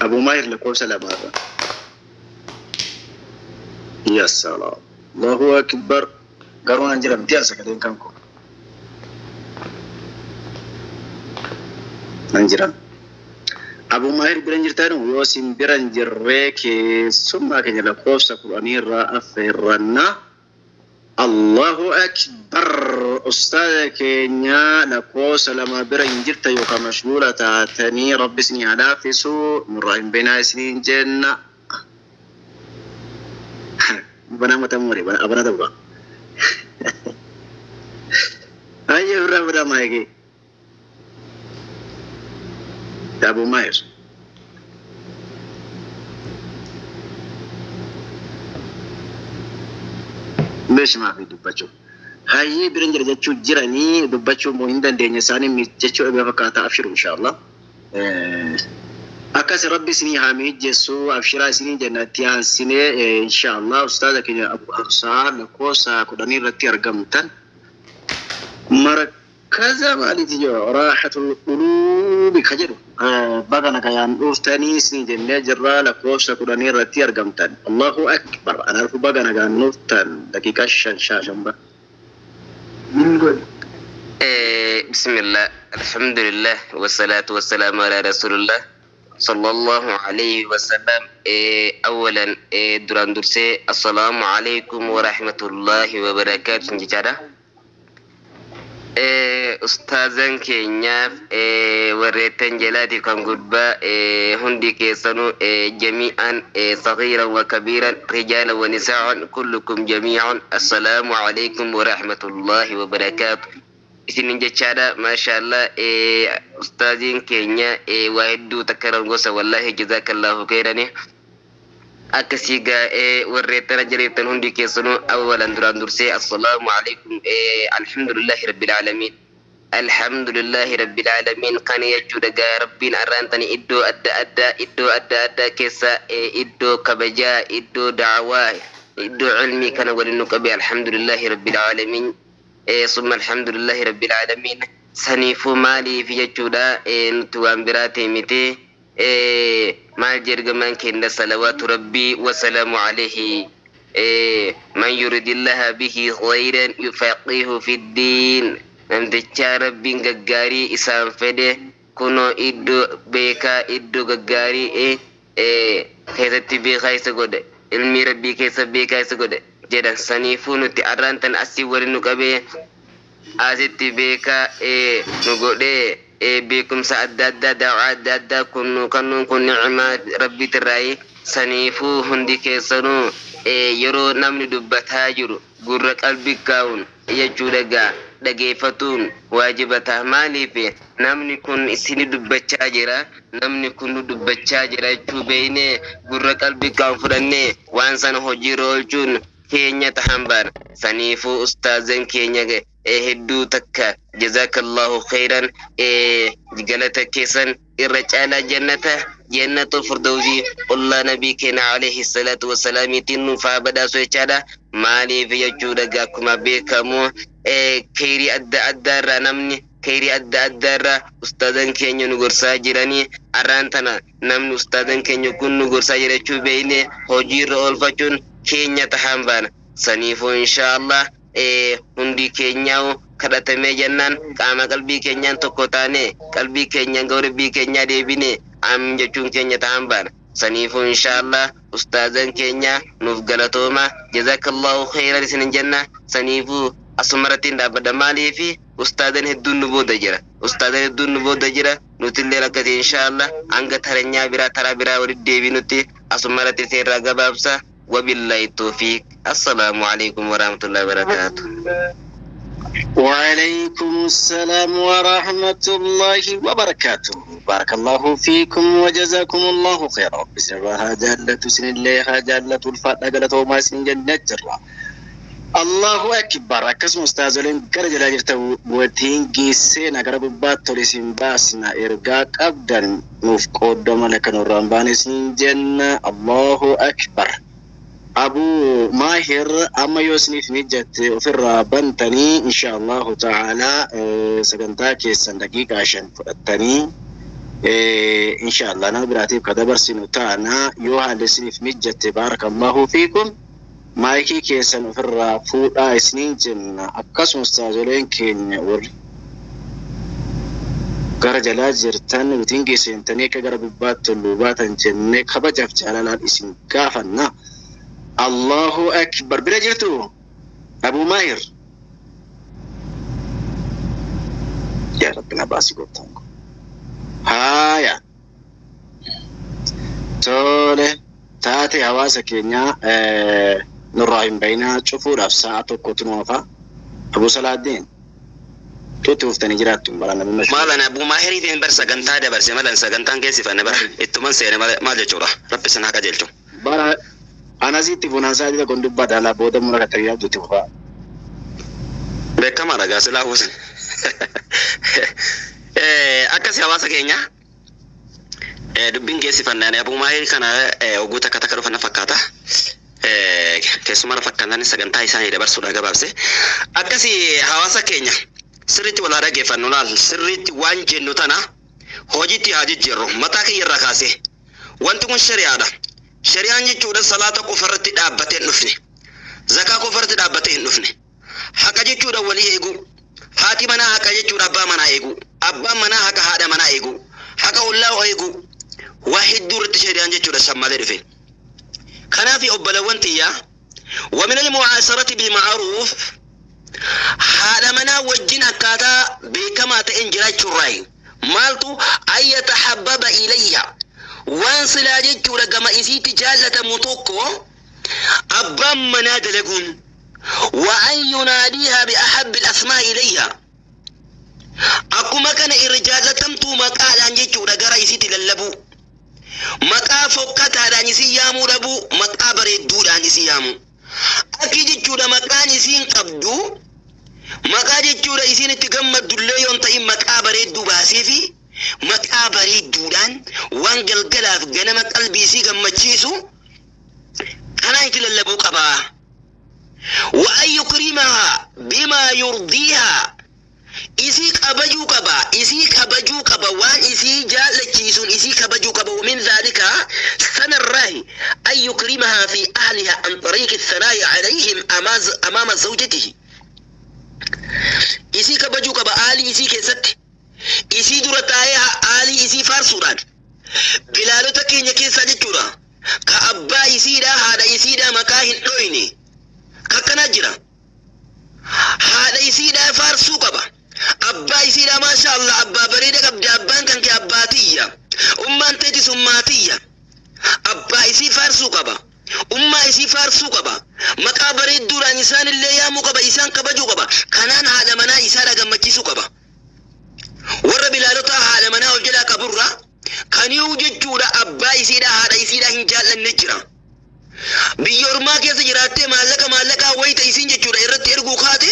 Abu Maahir lakkoofsa 2 irra. Ya salaam. Allahu akbar. Garuu nan jira miti sagaleen kan koo. Nan jira. Abu Maahir bira jirtan yoo isin bira hin jirree keessummaa keenya lakkoofsa 10 irraa affeerranna. Allahu akbar. Ustaaza keenya lakkoofsa 2 bira hin jirtan yookaan mashguula taatanii rabbi isinii haa laaffisu nurraa hin beenaa isiniin jenna. Banaa mataa murii banaa ta'uudha. Ayyee birraa biraa maayikii. Abu Maahir. Meeshaa fi dubbachuu. Hayyee biran jira jechuu jiranii dubbachuu immoo hin dandeenye isaanii jechuu dhabee fakkaata abshiru inshaallah. Akkas rabbi isinii haa mijeessu abshiraa isinii jenna itti aansinee inshaallah ustaaza keenya Abu Hamsaa lakkoofsa 10 irratti argamtan. Markaza maaliiti jedhu raaxatul quluubi ka jedhu baga nagayaan dhuftanii isinii jennee jirra lakkoofsa 10 irratti argamtan. Allahu akbar anaaf baga nagaan dhuftan daqiiqaa 5 5 bara. Bismillah, alhamdulillah, wassalatu wassalamu ala rasulillah sallallahu alayhi wasallam. Awalan duraan dursee assalaamu alaikum wa rahmatullahi wa barakaatuh jechaadha. Ustaazan keenyaaf warreettan jalaatiif kan gubbaa hundi keessanuu jamii'an sagiiran wa kabiiran rijaalan wa nisaa'an kullukum jamii'an assalaamu alaikum wa rahmatullahi wa barakaatuh. Isinin jechaadha maashaallah ustaaziin keenya waa hedduu takka gosa wallahi jazaakallahu khairani. Akkasii gaa warreettana jaleettan hundi keessanuu awalan duraan dursee assalaamu alaikum alhamdulillahi rabbil aalamiin. Alhamdulillahi rabbil aalamiin kana jechuudha gaa rabbiin arraantani iddoo adda addaa iddoo adda addaa keessa iddoo kabajaa iddoo da'awaa iddoo ilmii kana waliin nu qabe alhamdulillahi rabbil aalamiin. Summa alhamdulillahi rabbil aalamiin saniifuu maaliif jechuudha nuti waan biraa ta'e miti maal jedhamaan kenna salawaatu rabbii wasalaamu alayhi man yuridillaha bihi khayran yufaqihu fi ddiin namtichaa rabbiin gaggaarii isaan fedhe kunoo iddoo beekaa iddoo gaggaarii keessatti beekaa isa godhe ilmii rabbii keessa beekaa isa godhe jedhan saniifuu nuti arraan tan asii waliin nu qabee asitti beekaa nu godhee beekumsa adda addaa da'aa adda addaa kun kannuun kun ni'maa rabbiitirraayi saniifuu hundi keessanuu yeroo namni dubbataa jiru gurra qalbii kaa'uun jechuudha gaa dhageeffatuun waajiba ta'a maaliif namni kun isini dubbachaa jira namni kun nu dubbachaa jira jechuu beeynee gurra qalbii kaa'uun fudhannee waan sana hojiirra oolchuun keenya tahan baana saniifuu ustaazan keenya hedduu takka jazakallahu khairan galata keessan irra caalaa jannata jannatul firdawsii ollaa nabii keenya alayhi salaatu wassalaamiitiin nuuf haa badhaasu jechaadha maaliif jechuudha gaa akkuma beekamu kheyrii adda addaa irraa namni kheyrii adda addaa irraa ustaazan keenya nu gorsaa jiranii arraan tana namni ustaazan keenya kun nu gorsaa jira jechuu beekne hojiirra oolfachuun keenya tahan baana saniifuu inshaallah hundi keenyaa kadhatamee jennaan qaama qalbii keenyaan tokko taane qalbii keenyaan gara rabbii keenyaa deebine am jechuun keenya tahan baana saniifuu inshaallah ustaazan keenya nuuf galatooma jazakallahu khairan isinin jenna saniifuu asumarratti hin dhaabbadha maaliifi ustaazan hedduun nu booda jira ustaazan hedduun nu booda jira nutillee rakkate inshaallah hanga taranyaa biraa taraa biraa walitti deebinutti asumarratti isin gabaabsa وبالله التوفيق السلام عليكم ورحمة الله وبركاته. وعليكم السلام ورحمة الله وبركاته. بارك الله فيكم وجزاكم الله خيرا. بسرها جالة سن الله جالة الفتح جالة وما سن جنة جرة. الله أكبر. أكسم أستاذ لين كرجل أجرت وتين جيسنا قرب باتولي سنباسنا إرقاك أبدا نفقود ملك نوران سن جنة. الله أكبر. أبو ماهر أما يوسني في وفر بنتني إن شاء الله تعالى سكنتاك سندقيق عشان فرتني إن شاء الله أنا براتب كدبر سنتانا يوها لسني في مجت بارك الله فيكم مايكي كيسن وفر فوق سنين جنة أكاس مستاجرين كين ور gara jirtan mitingii seentanii akka gara gubbaatti ol baatan jennee kabajaaf jaalalaan isin gaafanna. Allahu Akbar. Bira jirtu Abu Maahir. Yaa Rabbi na baasi gooftaan koo. Haaya. Tole taate hawaasa keenyaa nurraa hin bayinaa cufuudhaaf sa'a tokkotu nu hafa. Abu Salaaddiin. Tuuti uftanii jiraattu bara namni mashhur. Maalan Abu Maahiriitiin bar sagantaa dabarse malan sagantaan geessifanne bara ittuman seene maal jechuudha rabbi sana haa qajeelchu. Bara anasitti funaan sa'aatii tokkoon dubbata alaa booda mura kattariyaa duuti fufaa. Beekamaadha gaasilaa huusan. Akkasii hawaasa keenya dubbiin geessifannaan Abuu Maahir kana oguu takka takka dhufan fakkaata. Keessumaa fakkaatan sagantaa isaanii dabarsuudha gabaabse. Akkasii hawaasa keenya sirriitti wal haa dhaggeeffannu, laal, sirriitti waan jennu tana hojiitti haa jijjiirru. Mataa kiyya irraa kaasee wanti kun shari'aadha. Shari'aan jechuudha salaata qofa irratti dhaabbatee hin dhufne. Zakaa qofa irratti dhaabbatee hin dhufne. Haqa jechuudha walii eeguu. Haati manaa haqa jechuudha abbaa manaa eeguu. Abbaan manaa haqa haadha manaa eeguu. Haqa ollaa eeguu. Waa hedduu irratti shari'aan jechuudha sammalee dhufe. Kanaaf obbolawwan tiyyaa, ومن المعاشرة بالمعروف haadha manaa wajjin akkaataa beekamaa ta'een jiraachuurraayi. Maaltu? أن يتحبب إليها, waan silaa jechuudha gama isiitti jaallatamu tokko abbaan manaa dalaguun, وأن يناديها بأحب الأسماء إليها, akkuma kana irra jaallatamtuu maqaadhaan jechuudha gara isiitti lallabuu, maqaa fokkataadhaan isii yaamuu dhabuu, maqaa bareedduudhaan isii yaamuu. Akki jechuudha maqaan isiin qabdu, maqaa jechuudha isiin itti gammaddullee yoon ta'in, maqaa bareedduu baasee fi maqaa bareedduudhaan waan galgalaaf ganama qalbii isii gammachiisu kanaan itti lallabuu qabaa. وأن يكرمها بما يرضيها, isii kabajuu qaba, isii kabajuu qaba, waan isii jaallachiisuun isii kabajuu qaba. ومن ذلك, sanarraahi, أن يكرمها في أهلها عن طريق الثناء عليهم أمام زوجته. Isii kabajuu qaba aalii isii keessatti, isii dura taa'ee aalii isii faarsuudhaan. Bilaalota keenya keessaa jechuudha ka abbaa isiidhaa haadha isiidhaa maqaa hin dhoyne kakkanaa jira. Haadha isiidhaa faarsuu qaba. Abbaa isiidhaa, maasha Allah, abbaa bareeda qabda, abbaan kan kee abbaatiyya, ummaan teetis ummaatiyya. Abbaa isii faarsuu qaba, ummaa isii faarsuu qaba, maqaa bareedduudhaan isaan illee yaamuu qaba, isaan kabajuu qaba. Kanaan haadha manaa isaadha gammachiisuu qaba. Warra bilaalota haadha manaa ol jalaa qaburra kaniyu jechuudha abbaa isiidha haadha isiidha hin jaallanne jira. Biyya ormaa keessa jiraattee maallaqa maallaqaa wayita isiin jechuudha irratti erguu kaate,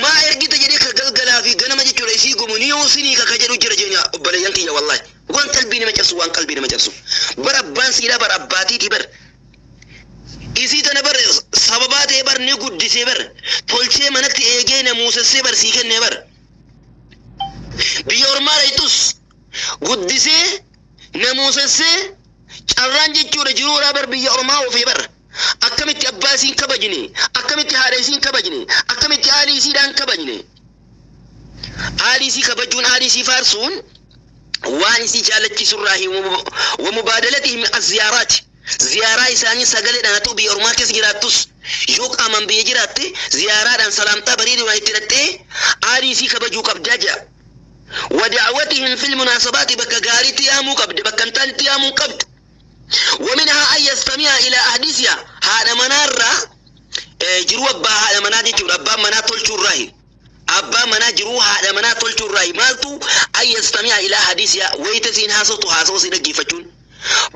maa ergita jedhee ka galgalaa fi ganama jechuudha isii gumu ni yoosinii ka jedhu jira jeenya. Obboleeyyan kiyya, wallahi waan qalbii nama cabsu, waan qalbii nama cabsu bar. Abbaan siidhaa bar abbaatiiti bar, isii tana bar sababaa ta'e bar, ni guddisee bar, tolchee manatti eegee namuusessee bar sii kennee bar. Biyya ormaa dhayxus guddisee namuusessee carraan jechuudha jiruudhaa bar biyya ormaa ofii bar. Akkamitti abbaa isiin kabajne? Akkamitti haadha isiin kabajne? Akkamitti aalii isiidhaan kabajne? Aalii isii kabajuun, aalii isii faarsuun waan isii jaalachiisurraa. ومبادلتهم الزيارات, ziyaaraa isaanii sagaleedhaan haa ta'u, biyya ormaa keessa jiraattus yoo qaamaan biyya jiraatte ziyaaraadhaan salaamtaa bareeduudhaan itti hidhattee aalii isii kabajuu qabdaa jira. ودعوتهم في المناسبات, bakka gaariitti yaamuu qabde, bakka hin taanetti yaamuu qabdu. ومنها أن يستمع إلى أحاديثها, haadha manaarraa jiruu abbaa haadha manaa jechuudha abbaa manaa tolchuurraahi, abbaa manaa jiruu haadha manaa tolchuurraahi maaltu? أن يستمع إلى حديثها, wayita siin haasoftu haasawaa siin dhaggeeffachuun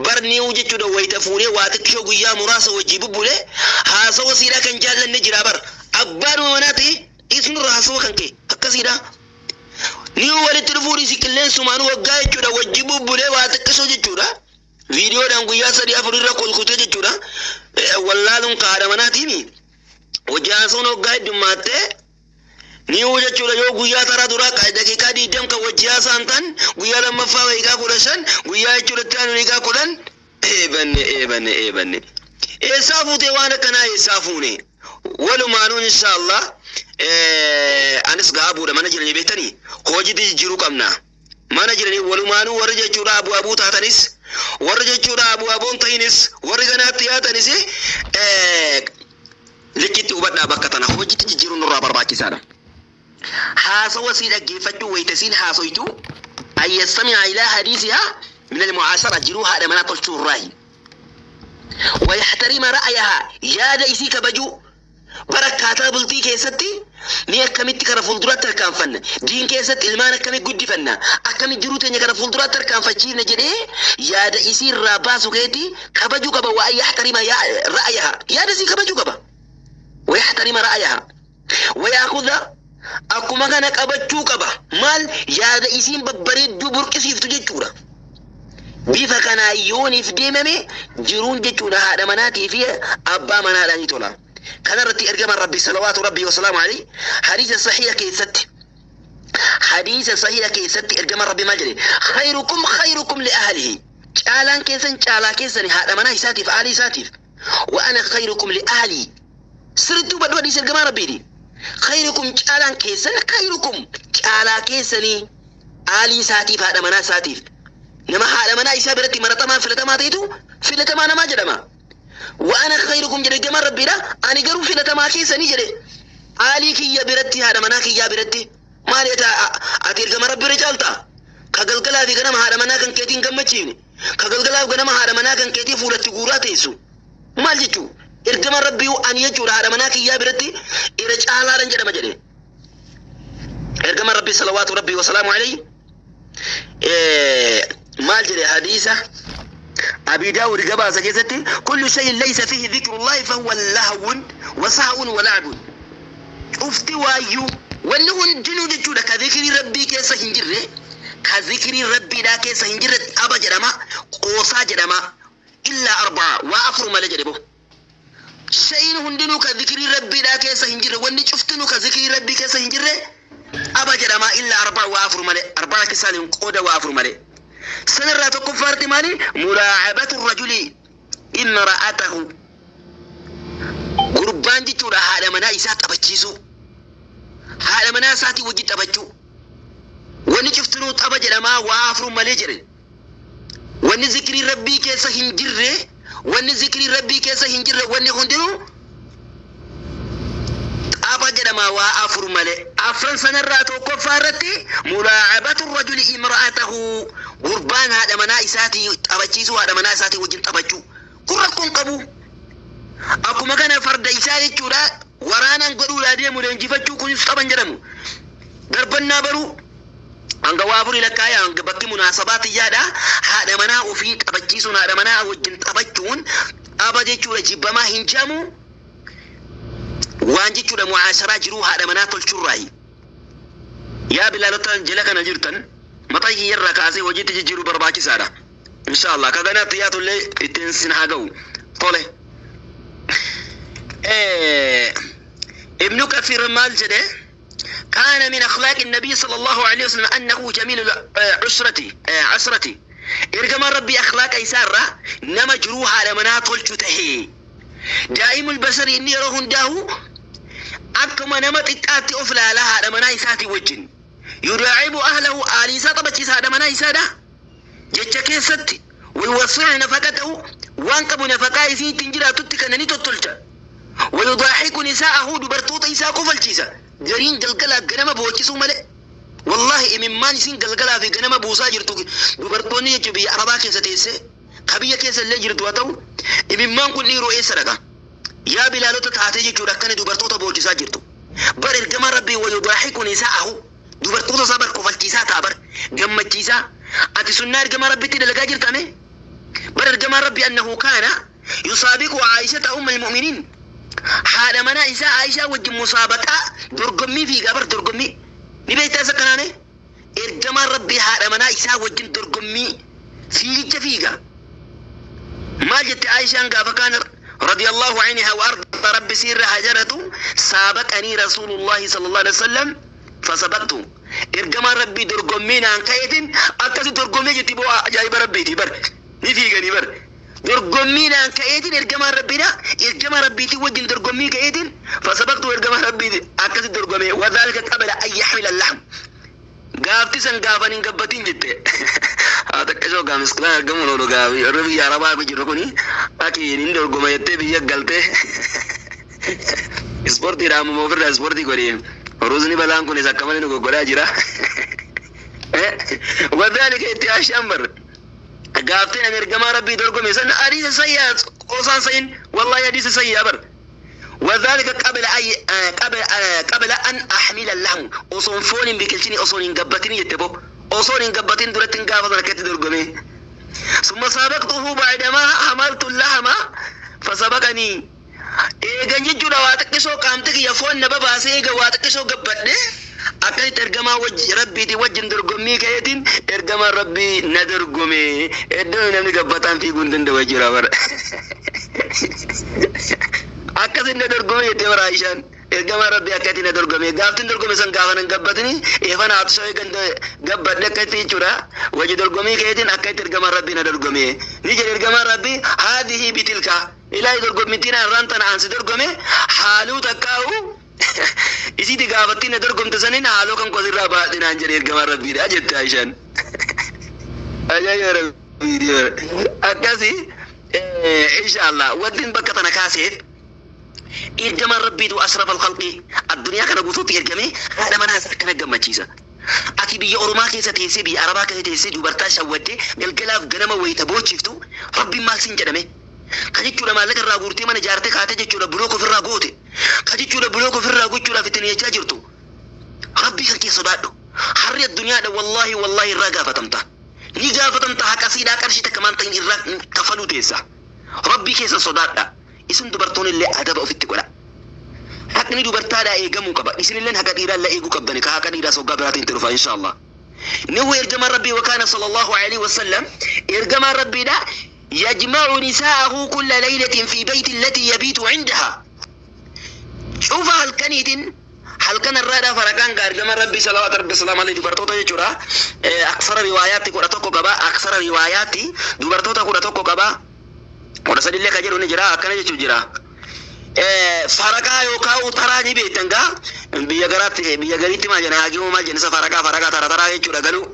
barniiwu jechuudha. Wayita fuunee waa xiqqishoo guyyaa muraasa wajjii bubbulee haasawa siidhaa kan jaallanne jira bar. Abbaan manaa ta'e isnurra haasawa kan kee akkasiidha ni walitti dhufuun isi qilleensumaan waggaa jechuudha wajji bubbulee waa xiqqisoo jechuudha viidiyoodhaan guyyaa sadii afur irra kolkutee jechuudha wallaaluun ka haadha manaatiimi wajji haasawuun waggaa heddummaattee ni'uu jechuudha. Yoo guyyaa taraa duraa daqiiqaa 20 kan wajji haasa'an tan, guyyaa lammaffaa daqiiqaa 15, guyyaa jechuudha itti aanu daqiiqaa 10. Eebanne, eebanne, eebanne, eessaa fuutee waan akkanaa eessaa fuune? Walumaanuun inshaallah anis gaa abuudha mana jiranii beektanii hojiitti jijjiiruu qabna. Mana jiranii walumaanuu warri jechuudha abuu abuu taatanis, warri jechuudha abuu abuun ta'inis, warri ganaatti yaatanis lichitti hubadhaa, bakka tana hojiitti jijjiiruun nurraa barbaachisaadha. Haasawa sii dhaggeeffachuu, wayita siin haasoytu, أن يستمع إلى حديثها, من المعاشرة, jiruu haadha manaa tolchuu irraahi. ويحترم رأيها, yaada isii kabajuu. Barakkaataa bultii keessatti ni akkamitti kara fuulduraatti harkaanfanna, diin keessatti ilmaan akkamitti guddifanna, akkamitti jiruu teenya kara fuulduraatti harkaanfachiifna jedhee yaada isii irraa baasu keetii kabajuu qaba. وأن يحترم رأيها, yaada isii kabajuu qaba. ويحترم رأيها. Wayaakuda akkuma kana qabachuu qaba. Maal yaada isiin babbareedduu burqisiiftu jechuudha. Bifa kanaa yooniif deemame jiruun jechuudha haadha manaatii fi abbaa manaadhaan ni tola. Kanarratti ergamaan Rabbi salawaatu Rabbii wasalaamu alayhi hadiisa sahiha keessatti, hadiisa sahiha keessatti ergamaan Rabbi maal jedhe? Khayrukum khayrukum li ahlihi, caalaan keessan caalaa keessan haadha manaa isaatiif, aalii isaatiif. Wa ana khayrukum li ahli. Sirriitti hubadhu, hadiisa ergamaa Rabbiiti. Khayrukum, caalaan keessan, khayrukum, caalaa keessanii aalii isaatiif, haadha manaa isaatiif. Nama haadha manaa isaa biratti maratamaa filatamaa ta'etu filatamaa namaa jedhama. Wa ana khayrukum jedhe ergamaan Rabbiidha. Ani garuu filatamaa keessanii jedhe. Aalii kiyya biratti, haadha manaa kiyyaa biratti. Maali ati ergama Rabbi irra caalta? Ka galgalaa fi ganama haadha manaa kan keetiin gammachiifne. Ka galgalaa fi ganama haadha manaa kan keetii fuulatti guuraa teessu. Maal jechuu? Ergamaan Rabbii ani jechuudha haadha manaa kiyyaa biratti irra caalaadhan jedhama jedhe. Ergamaan Rabbii salawaatu Rabbii wasalaamu alayhi maal jedhe? Hadiisa Abi Daawud gabaasa keessatti: kullu shay'in laysa fihi dhikrullahi fahuwa lahwun wa sahwun wa la'bun. Cufti waayyuu, wanni hundinuu jechuudha ka zikrii Rabbii keessa hin jirre, ka zikrii Rabbiidhaa keessa hin jirre tapha jedhama, qoosaa jedhama. Illaa arbaa, waa afur malee jedhe bo. Shay'in hundinuu ka zikrii Rabbiidhaa keessa hin jirre, wanni cuftinuu ka zikrii Rabbii keessa hin jirre tapha jedhama, illaa arbaa, waa afur malee. Arbaa keessaan qooda waa afur malee. Sanarraa tokkoffaarti maali? Mulaacabatu rajuli imra'atahu, gurbaan jechuudha haadha manaa isaa taphachiisuu, haadha manaa isaatii wajjin taphachuu. Wanni cuftinuu tapha jedhamaa waa afur malee jedhe. Wanni zikrii Rabbii keessa hin jirre, wanni zikrii Rabbii keessa hin jirre, wanni hundinuu tapha jedhama waa afur malee. Afran sanarraa tokkoffaa irratti mulaacabatu rajuli imra'atahu, gurbaan haadha manaa isaatii taphachiisuu, haadha manaa isaatii wajjin taphachuu. Kun rakkoon qabu. Akkuma kana farda isaa jechuudha waraanaan godhuudhaa deemu leenjifachuu, kunis taphan jedhamu. Darbannaa baruu hanga waa afurii lakkaa'ee hanga bakki munaasabaa xiyyaadha. Haadha manaa ofii taphachiisuun, haadha manaa wajjin taphachuun tapha jechuudha jibbamaa hin jedhamu. Waan jechuudha mucaasharaa jiruu haadha manaa tolchurraayi. Yaa bilaalota jala kana jirtan, mataa kiyyarraa kaasee hojiitti jijjiiruu barbaachisaadha. Inshaallah ka ganaatti yaatullee ittiin sin haa ga'u. Tole. Ibnu Kathir maal jedhe? كان من أخلاق النبي صلى الله عليه وسلم أنه جميل العشرة عشرة. إرجما ربي أخلاق إسارة نما جروها على منات تهي دائم البشر إني رهن داهو akkuma nama xiqqaatti of ilaalaa haadha manaa isaatii wajjin. Yudaacibu ahlahu, aalii isaa taphachiisa haadha manaa isaadha. Jecha keessatti wayuwassicu nafaqatahu, waan qabu nafaqaa isii ittiin jiraatutti kana ni tottolcha. Wayudaaxiku nisaa'ahu, dubartoota isaa kofalchiisa. Gariin galgalaa ganama boochisuu malee. Wallahi imimmaan isiin galgalaa fi ganama buusaa jirtu dubartoonni jechuun biyya Arabaa keessa teessee ka biyya keessa illee jirtu haa ta'u, imimmaan kun dhiiroo eessa dhaqa? Yaa bilaalota taatee jechuudha akkana dubartoota boochisaa jirtu. Bar ergamaan Rabbii wayudaaxiku nisaa'ahu, dubartoota isaa bar kofalchiisaa ta'a, bar gammachiisaa. Ati sunnaa ergamaa Rabbitti dalagaa jirtame? Bar ergamaan Rabbi annahu kaana yusaabiqu Aayishata umma almu'miniin, haadha manaa isaa Aayishaa wajjin musaabaqaa, dorgommii fiigaa bar. Dorgommii ni beektaa isa kanaane? Ergamaan Rabbii haadha manaa isaa wajjin dorgommii fiigicha fiiga. Maal jette Aayishaan gaafa kaan? رضي الله عنها وأرضى، رب سير هجرته: سابقني رسول الله صلى الله عليه وسلم فسبقته. Ergamaan Rabbii dorgommii naan ka'eetiin akkasi dorgommii jetti boo. Ajaa'iba Rabbiiti bar, ni fiiganii bar. Dorgommii naan ka'eetiin ergamaan Rabbiidha, ergamaa Rabbiitiin wajjin dorgommii ka'eetiin fasabaqtu, ergamaa Rabbiiti akkasi dorgomee. Wadhalika qabla an yaxmila lahm, gaafti san gaafan hin gabbatin jette. Haa takkasoo gaa miskilaan argamuun oolu gaafi warri biyya Arabaa jiru kuni ati hin dorgoma jettee biyya galtee ispoortiidha ammoo ofirraa ispoortii godhi. Ruuzni balaan kunis akka malee nu goggodhaa jira. Wadhalika itti Aishaan bar gaafteen ani ergamaa Rabbii dorgome san hadiisa sayyaa qoosaan sayin, wallahi hadiisa sayyaa bar. وذلك قبل أي قبل قبل أن أحمل اللحم، osoon foon hin biqilchini, osoon hin gabbatini jette bo. Osoon hin gabbatin duratti hin gaafa sana akkatti dorgome. ثم سابقته بعدما حملت اللحم فسبقني. Eegan jechuudha waa xiqqisoo qaamti kiyya foon na babaasee eega waa xiqqisoo gabbadhe akkasitti ergamaa wajji rabbiitii wajjin dorgommii ka'eetiin ergamaan rabbii na dorgome iddoo namni gabbataan fiiguu hin danda'u jechuudha bara. Akkasin na dorgome jettee bara Aishaan ergamaan rabbii akkatti na dorgome gaaftiin dorgome san gaafa nan gabbatini eefana hatusoo eegan gabbadhe akkatti jechuudha wajji dorgommii ka'eetiin akkatti ergamaan rabbii na dorgome ni jedhe ergamaan rabbii haadihii bitilka ilaahi dorgommittiin har'aan tana ansi dorgome haaluu takkaa'u isiiti gaafattiin na dorgomte saniin haaloo kan kosirraa baadhinaan jedhe ergamaan rabbiidha jette Aishaan. Ajaa'iba rabbii akkasi inshallah wanti bakka tana kaaseef ergamaan rabbiitu asraf alkhalqi addunyaa kana guutuutti ergame haadha manaa isaa akkana gammachiisa. Ati biyya Oromaa keessa teessee biyya Arabaa keessa teessee dubartaa shawwaddee galgalaaf ganama wayita boochiftu rabbiin maal siin jedhame? Ka jechuudha maallaqa irraa guurtee mana ijaartee kaatee jechuudha bulook ofirraa goote. Ka jechuudha bulook ofirraa gochuudhaaf ittiin jechaa jirtu. Rabbii kan kee sodaadhu. Harri addunyaadha wallaahi wallaahi irraa gaafatamta. Ni gaafatamta haqa siidhaa qarshii takka maan ta'in irraa kafaluu teessa. Rabbii keessan sodaadha. Isin dubartoonni illee adaba ofitti godha. Haqni dubartaadhaa eegamuu qaba. Isin illee haqa dhiiraa illee eeguu qabdani. Ka haqa dhiiraa soggaa biraatiin itti dhufa inshaallah. Nihu ergamaan rabbii wakaana sallallahu alaihi wasallam ergamaan rabbiidha يجمع نساءه كل ليلة في بيت التي يبيت عندها. شوف هل كنيتين هل كان الرادة فرقان قال ربي صلوات ربي سلام عليه دبرتوتا يجورا أكثر رواياتي كورتوكو قبا أكثر رواياتي دبرتوتا كورتوكو قبا ورسل الله كجرو نجرا أكن يجورا فرقا يوكاو ترى نبي تنغا بيا غرات بيا غريتي ما جنا هاجمو ما جنسا فرقا فرقا ترى ترى يجورا قالوا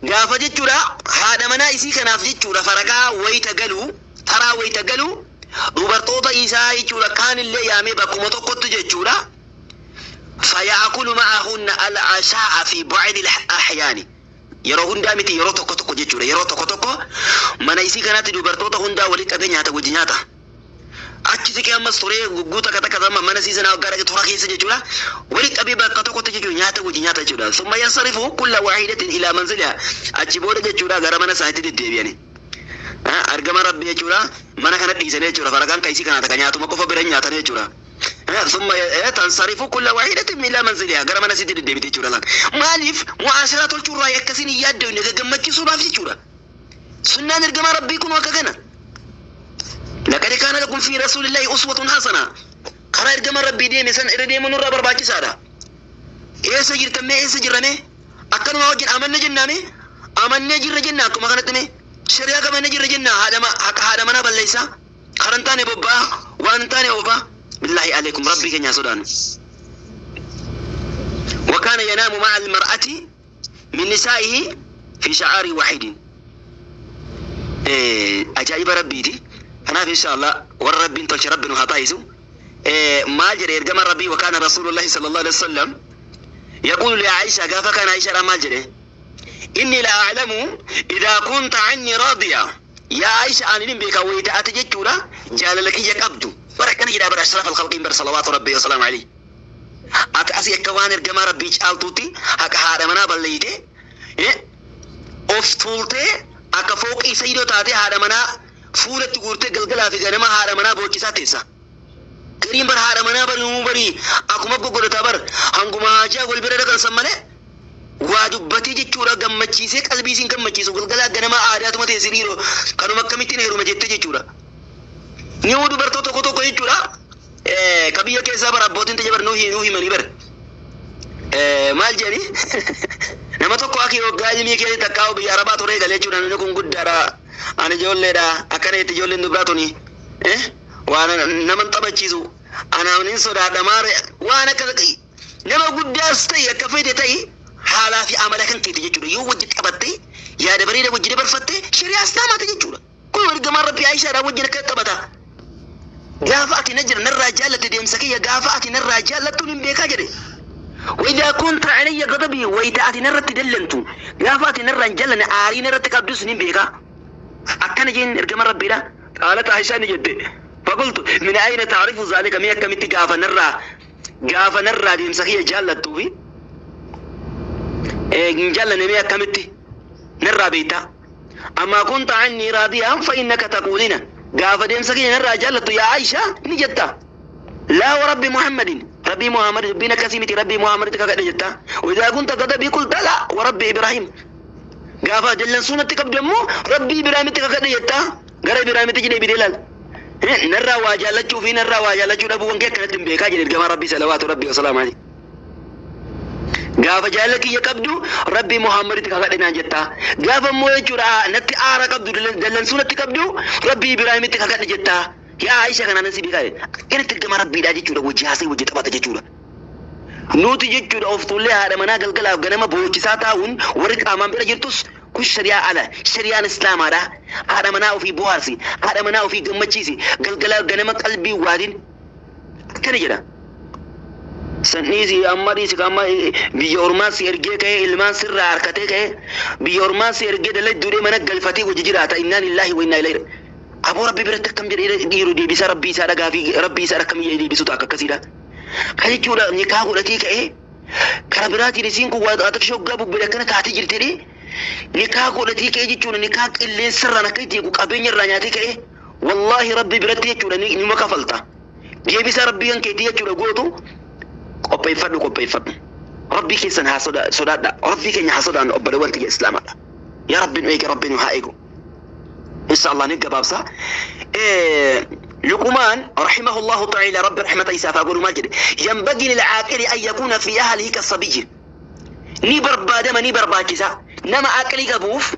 gaafa jechuudha haadha manaa isii kanaaf jechuudha faraqaa wayita galu taraa wayita galu dubartoota isaa jechuudha kaanillee yaamee bakkuma tokkotti jechuudha fayaakulu ma'ahunna al-ashaa'a fi ba'di al-ahyaani yeroo hundaa miti yeroo tokko tokko jechuudha yeroo tokko tokko mana isii kanaatti dubartoota hundaa walitti qabee nyaata wajji nyaata achi siqee ammas turee gugguu takka takka sama mana sii sanaa waggaa dhaqee toora keessa jechuudha walitti qabee bakka tokkotti jechuudha nyaata wajji nyaata jechuudha summa yansarifu kulla waahidatin ilaa manziliha achi booda jechuudha gara mana isaaniitti deddeebi'ani argama rabbi jechuudha mana kana dhiisanii jechuudha faragaan kaisii kana takka nyaatuma qofa bira nyaatanii jechuudha. ثم تنصرف كل واحدة إلى منزلها غير من سيدي ديبتي جورا لان مالف معاشرة الجورا يكسين يادو نغمتي سوراف جورا سنة نرجم ربي كن وكغنا لقد كان لكم في رسول الله أسوة حسنة قرا ارجم ربي دي مسن اردي من ربر باكي سادا ايسا جرتمي ايسا جرمي اكن واجن امن جنامي امن جر جنا كما كانت مي شريعة كما نجر جنا هذا ما هذا ما بليسا خرنتاني بوبا وانتاني اوبا بالله عليكم ربي كن يا سودان وكان ينام مع المرأة من نسائه في شعار واحد أجايب ربي دي أنا إن شاء الله والرب انت رب هطايزو ما جري يرجم ربي وكان رسول الله صلى الله عليه وسلم يقول لعائشة قافا كان عائشة ما جري إني لا أعلم إذا كنت عني راضية يا عائشة أنا بك وإذا أتجدت جعل لك يقبض بركنا جدا بر أشرف الخلق بر صلوات ربي وسلام عليه أتأسي كوان الجماعة ربي جالتوتي هك هذا منا بليته أفتولته أكفوق إسيدو تاتي هذا منا فولت تقولت قلقلا في جنما هذا منا بوجسا تيسا كريم بر هذا منا بر نوبري أكو مبقى قلت بر هنقوم هاجا قل بر ركن سمله وادبتي جتورا جمتشيسك قلبي سين جمتشيسو قلقلا جنما عادات ما تيسيرو كانوا مكمتين هيرو مجتة جتورا Ni dubartoota tokko tokko jechuudha ka biyya keessaa bara abbootiin tajaajila nuhi nuhi manii bara maal jedhani nama tokko akki waggaa ilmii keessa takkaa'u biyya arabaa turee galee jechuudha namni kun guddaadha ani ijoolleedha akkana itti ijoolleen dubaraa tuni waan nama hin taphachiisu anaan hin sodaadha maare waan akka nama guddaas ta'e akka fedhe ta'e haalaa fi amala kan keeti jechuudha yoo wajji qabatte yaada bareeda wajji dabarfatte shari'aa islaamaati jechuudha kun ergamaan rabbii Aishaadhaa wajjin akka taphata. Gaafa ati na jira narraa jaallatte deemsa kiyya gaafa ati narraa jaallattuun hin beekaa jedhe. وإذا كنت علي غضبي وإذا أتي نرت دلنتو gaafa ati narraa hin jaallanne aarii narratti qabdus hin beekaa. Akkana jeen ergama rabbiidha. قالت عائشة ni jette. فقلت من أين تعرف ذلك mee akkamitti gaafa narraa deemsa kiyya jaallattuu fi hin jaallanne mee akkamitti narraa beektaa. أما كنت عني راضيا فإنك تقولين Gaafa deemsa kiyya narraa jaallattu yaa Aishaa ni jetta. Laa wa rabbi Muhammadin. Rabbii Muhammad dubbiin akkasii miti rabbii Muhammaditti kakadhe jetta. Wa kunta gadabii qulta laa wa rabbi Ibrahim. Gaafa jallansuu natti qabdu ammoo rabbii Ibraahimitti kakadhe jetta. Gara Ibraahimitti jedhee bidee laal. Narraa waa jaallachuu fi narraa waa jaallachuu dhabuu wankee akkanatti hin beekaa jedhe ergamaa rabbii salawaatu rabbii wasalaamu alayhi. Gaafa jaalala kiyya qabdu rabbii Muhammaditti kakadhe naan jetta. Gaafa immoo jechuudha natti aara qabdu dallansuu natti qabdu rabbii Ibraahimitti kakadhe jetta. Yaa Aisha kanaan si beekaa jedhe. Akkanatti ergamaa rabbiidhaa jechuudha wajji haasa'e wajji taphata jechuudha. Nuti jechuudha of tuullee haadha manaa galgalaaf ganama boochisaa taa'uun warri qaamaan bira jirtus kun shari'aa ala shari'aan islaamaadha. Haadha manaa ofii bohaarsi haadha manaa ofii gammachiisi galgalaaf ganama qalbii waadin akkana jedha. San dhiisi amma dhiisi amma biyya ormaa si ergee ka'ee ilmaan sirraa harkatee ka'ee biyya ormaa si ergee dalagduudhee mana galfatee wajji jiraata innaa lillaahi wa innaa ilayhi. Aboo rabbi biratti akkam jedhee dhiiru deebisaa rabbii isaa dhagaa fi rabbii isaa akkam jedhee deebisu ta'a akkasiidha. Kan jechuudha nikaa godhatee ka'ee kara biraatiin isiin kun waa akka shoggaa bubbee akkana taatee jirtedhe nikaa godhatee ka'ee jechuudha nikaa qilleensarraan akka itti eegu qabeenya irraa nyaatee ka'ee wallaahi rabbi biratti jechuudha nima kafalta. Deebisaa rabbii kan keetii jechuudha gootu qopheeffadhu qopheeffadhu. Rabbii keessan haa sodaadha. Rabbii keenya haa sodaannu obboleewwan kiyya islaamaadha. Yaa rabbi nu eege rabbi nu haa eegu. إن شاء الله نقبابسا لقمان رحمه الله تعالى رب رحمة إساء فأقول ما جد ينبغي للعاقل أن يكون في أهله كالصبي نبر بادم نبر باكسا نما عقلي قبوف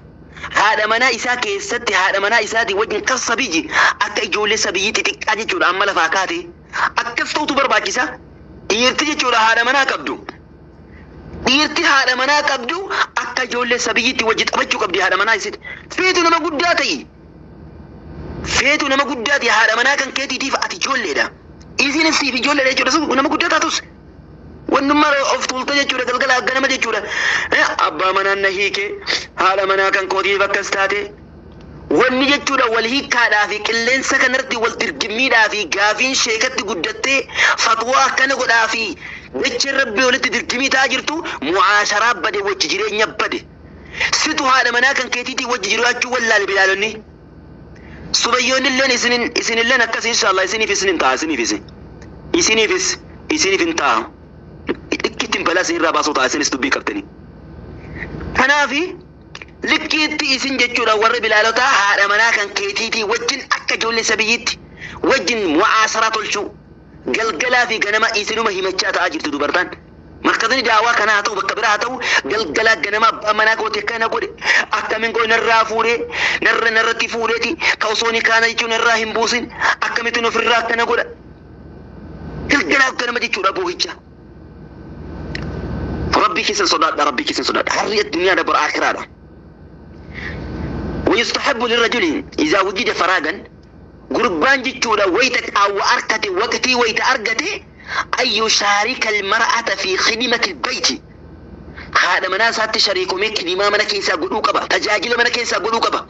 هذا منا إساء كيست هذا منا إساء دي وجن كالصبي أكا يجول سبي تتكاجي جول أما لفاكاتي أكفتو تبر باكسا يرتجي جول هذا منا كبدو dhiirti haadha manaa qabdu akka ijoollee sabiyyiitti wajji taphachuu qabdi haadha manaa isitti. Feetu nama guddaa ta'i. Feetu nama guddaa ta'i haadha manaa kan keetiitiif ati ijoolleedha. Isinis siif ijoolleedha jechuudha sun nama guddaa taatus. Wannummaa of tuulta jechuudha galgala ganama jechuudha. Abbaa manaan na hiike haadha manaa kan kootiif akkas taate. Wanni jechuudha wal hiikkaadhaa fi qilleensa kanarratti wal dirgimmiidhaa fi gaafiin sheekatti guddattee fatwaa akkana godhaa fi dacheen rabbii walitti dirgimii ta'aa jirtu mu'aasharaa bade wajji jireenya bade. Situ haadha manaa kan keetiitii wajji jiraachuu wallaale bilaalonni. Subayyoonni illeen isinilleen akkas inshaallah isiniif isin ta'a isiniifis. Isiniifis isiniif hin ta'a. Dhikkittiin balaa isinirraa baasuu ta'a isinis dubbii qabdanii. Kanaafi likkiitti isin jechuudha warri bilaalotaa haadha manaa kan keetiitii wajjin akka ijoollee sabiyyiitti wajjin mu'aasaraa tolchuu galgalaa fi ganama isinuma himachaa ta'aa jirtu dubartaan. Markazni daawaa kanaa haa ta'u bakka biraa haa ta'u galgalaa ganama abbaa manaa goote akkana godhe akkamiin godhe narraa fuudhee narra narratti fuudheeti ka osoo ni kaana jechuun narraa hin buusin akkamittiin ofirraa akkana godha. Galgalaa ganama jechuudha boohicha. Rabbii keessan sodaadha rabbii keessan sodaadha harri addunyaadha bara akiraadha. ويستحب للرجل إذا وجد فراغا قربان جتشولا ويتك أو أركتي وقتي ويت أركتي أن يشارك المرأة في خدمة البيت هذا مناسات شريك ميك لما من كيسا قلوكبا تجاجل من كيسا قلوكبا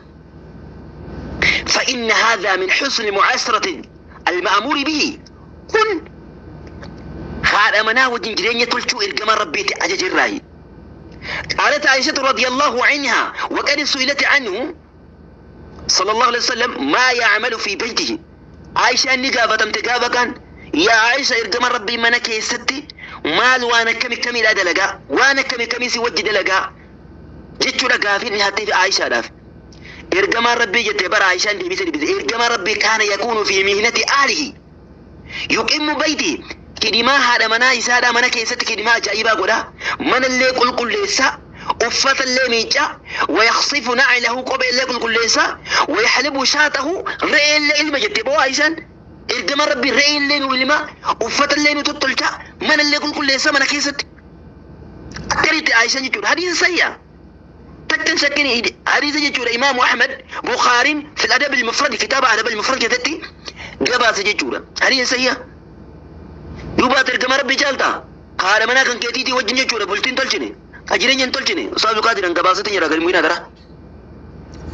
فإن هذا من حسن معاشرة المأمور به كن هذا منا وجنجرين يتلشو إرقما ربيتي أجج الرأي. قالت عائشة رضي الله عنها وقد سئلت عنه صلى الله عليه وسلم ما يعمل في بيته. عائشة أني قافة تقافة كان يا عائشة إرقما ربي منك يا ستي مال وانا كمي كمي لا دلقا وانا كمي كمي سوجي دلقا جيتشو لقافين هاتي عائشة داف إرقما ربي جت بر عائشة دي بيسي إرقما ربي كان يكون في مهنة أهله يقيم بيتي كدما هذا منا إسادة منا كيست كدما جايبا قدا من اللي قل قل ليسا أفت اللي ميجا ويخصف نعله قبل اللي قل قل ليسا ويحلب شاته رأي اللي علم جتبوا عيسان إرجما ربي رأي اللي نولما أفت اللي نتطلع من اللي قل قل ليسا منا كيست أكرت عيسان يجور حديث سيء تكن سكني حديث يجور إمام أحمد بخاري في الأدب المفرد كتاب الأدب المفرد كتبتي جبا سجورا حديث سيء دوبا ترجمة ربي جالتا قال منا كان كتيتي وجني جورا بولتين تلشني أجرين ينتلشني أستاذ قادر أن جباسة تنيرا غريم بينا ترى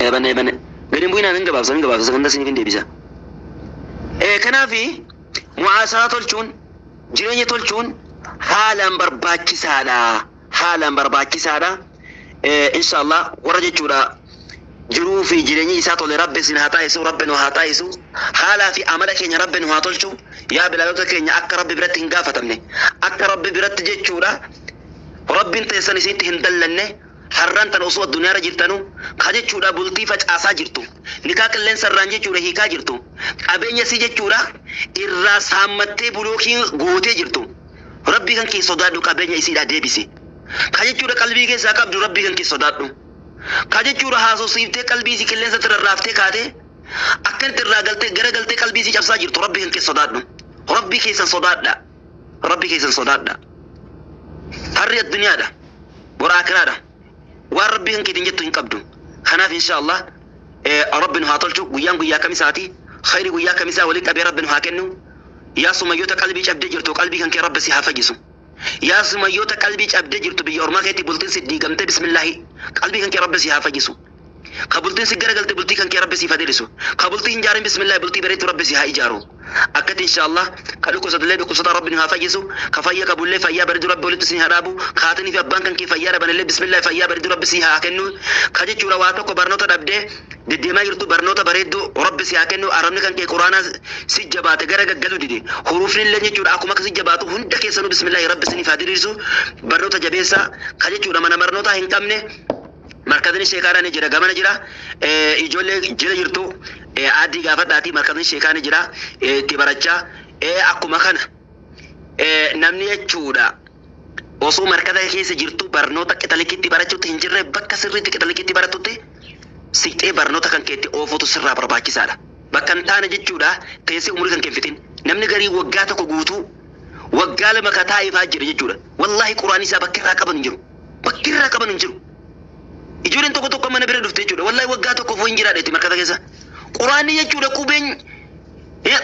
إيه بني غريم بينا أن جباسة أن جباسة كندا سنين ديبيسا إيه كنا في معاصرة تلشون جرين تلشون حالا برباكي سادا حالا برباكي سادا إيه إن شاء الله ورجع جورا Jiruu fi jireenyi isaa tole Rabbi isin haa taasisu, Rabbi nu haa taasisu. Haalaa fi amala keenya Rabbi nu haa tolchu. Yaa bilaalota keenya, akka Rabbi biratti hin gaafatamne, akka Rabbi biratti jechuudha Rabbiin teessan isinitti hin dallanne, har'aan tan osoo addunyaarra jirtanu ka jechuudha bultii facaasaa jirtu, nikaa qilleensa irraan jechuudha hiikaa jirtu, qabeenya si jechuudha irraa saammattee bulookii gootee jirtu, Rabbii kan kee sodaadhu, qabeenya isiidhaa deebisi. Ka jechuudha qalbii keessaa qabdu, Rabbii kan kee sodaadhu. Ka jechuudha haasofsiiftee qalbii isii qilleensatti rarraaftee kaatee akkanatti irraa galtee gara galtee qalbii isii cabsaa jirtu, Rabbii kan kee sodaadhu. Rabbii keessan sodaadha. Rabbii keessan sodaadha. Harri addunyaadha, bora akiraadha. Waan Rabbii kan keetiin jettu hin qabdu. Kanaaf insha Allah Rabbi nu haa tolchu. Guyyaan guyyaa kamisaati. Khayri guyyaa kamisaa waliin qabee Rabbi nu haa kennu. Yaa sumayyoota qalbii cabdee jirtu, qalbii kan kee Rabbi si haa fayyisu. Yaa sumayyoota qalbii cabdee jirtu, biyya ormaa keetti bultiin si diigamtee, bismillaahi, qalbii kan kee Rabbi si haa fayyisu. Ka bultiin si garagalte, bultii kan kee Rabbi siif haa deebisu. Ka bultii hin jaarin, bismillaahi, bultii bareedu Rabbi si haa ijaaru. Akkatti insha Allah ka dhukkubsatullee dhukkubsataa Rabbi nu haa fayyisu. Ka fayya qabullee fayyaa bareedu Rabbi walitti isin haa dhaabu. Ka haatinii fi abbaan kan kee fayyaa dhabanillee, bismillaahi, fayyaa bareedu Rabbi si haa kennu. Ka jechuudha waa tokko barnoota dhabdee deddeemaa jirtu, barnoota bareedduu Rabbi si haa kennu. Arabni kan kee Quraanaa si jabaate gara gaggaluu dide, hurufni illee jechuudha akkuma akka si jabaatu, hunda keessanuu bismillaahi Rabbi isiniif haa diriirsu. Barnoota jabeessaa. Ka jechuudha mana barnootaa hin qabne, markazni sheekaadhaa ni jira, gamana jira. Ijoollee jira jirtu addii gaafadhaati, markazni sheekaa ni jira, itti barachaa. Akkuma kana namni jechuudha osoo markaza keessa jirtu barnoota qixalikitti barachuutti hin jirre, bakka sirriitti qixalikitti baratutti siqxee barnoota kan keetti oofutu sirraa barbaachisaadha. Bakka hin taane jechuudha teessee umurii kan kee hin fixin. Namni garii waggaa 1 guutuu, waggaa 2 ka taa'eefaa jira jechuudha. Wallaahi Quraanii isaa bakki irraa qaban hin jiru. Bakki irraa qaban hin jiru. Ijoolleen tokko tokko mana bira dhufte jechuudha. Wallaahi waggaa 1 hin jiraadha jetti markaza keessa. Quraanni jechuudha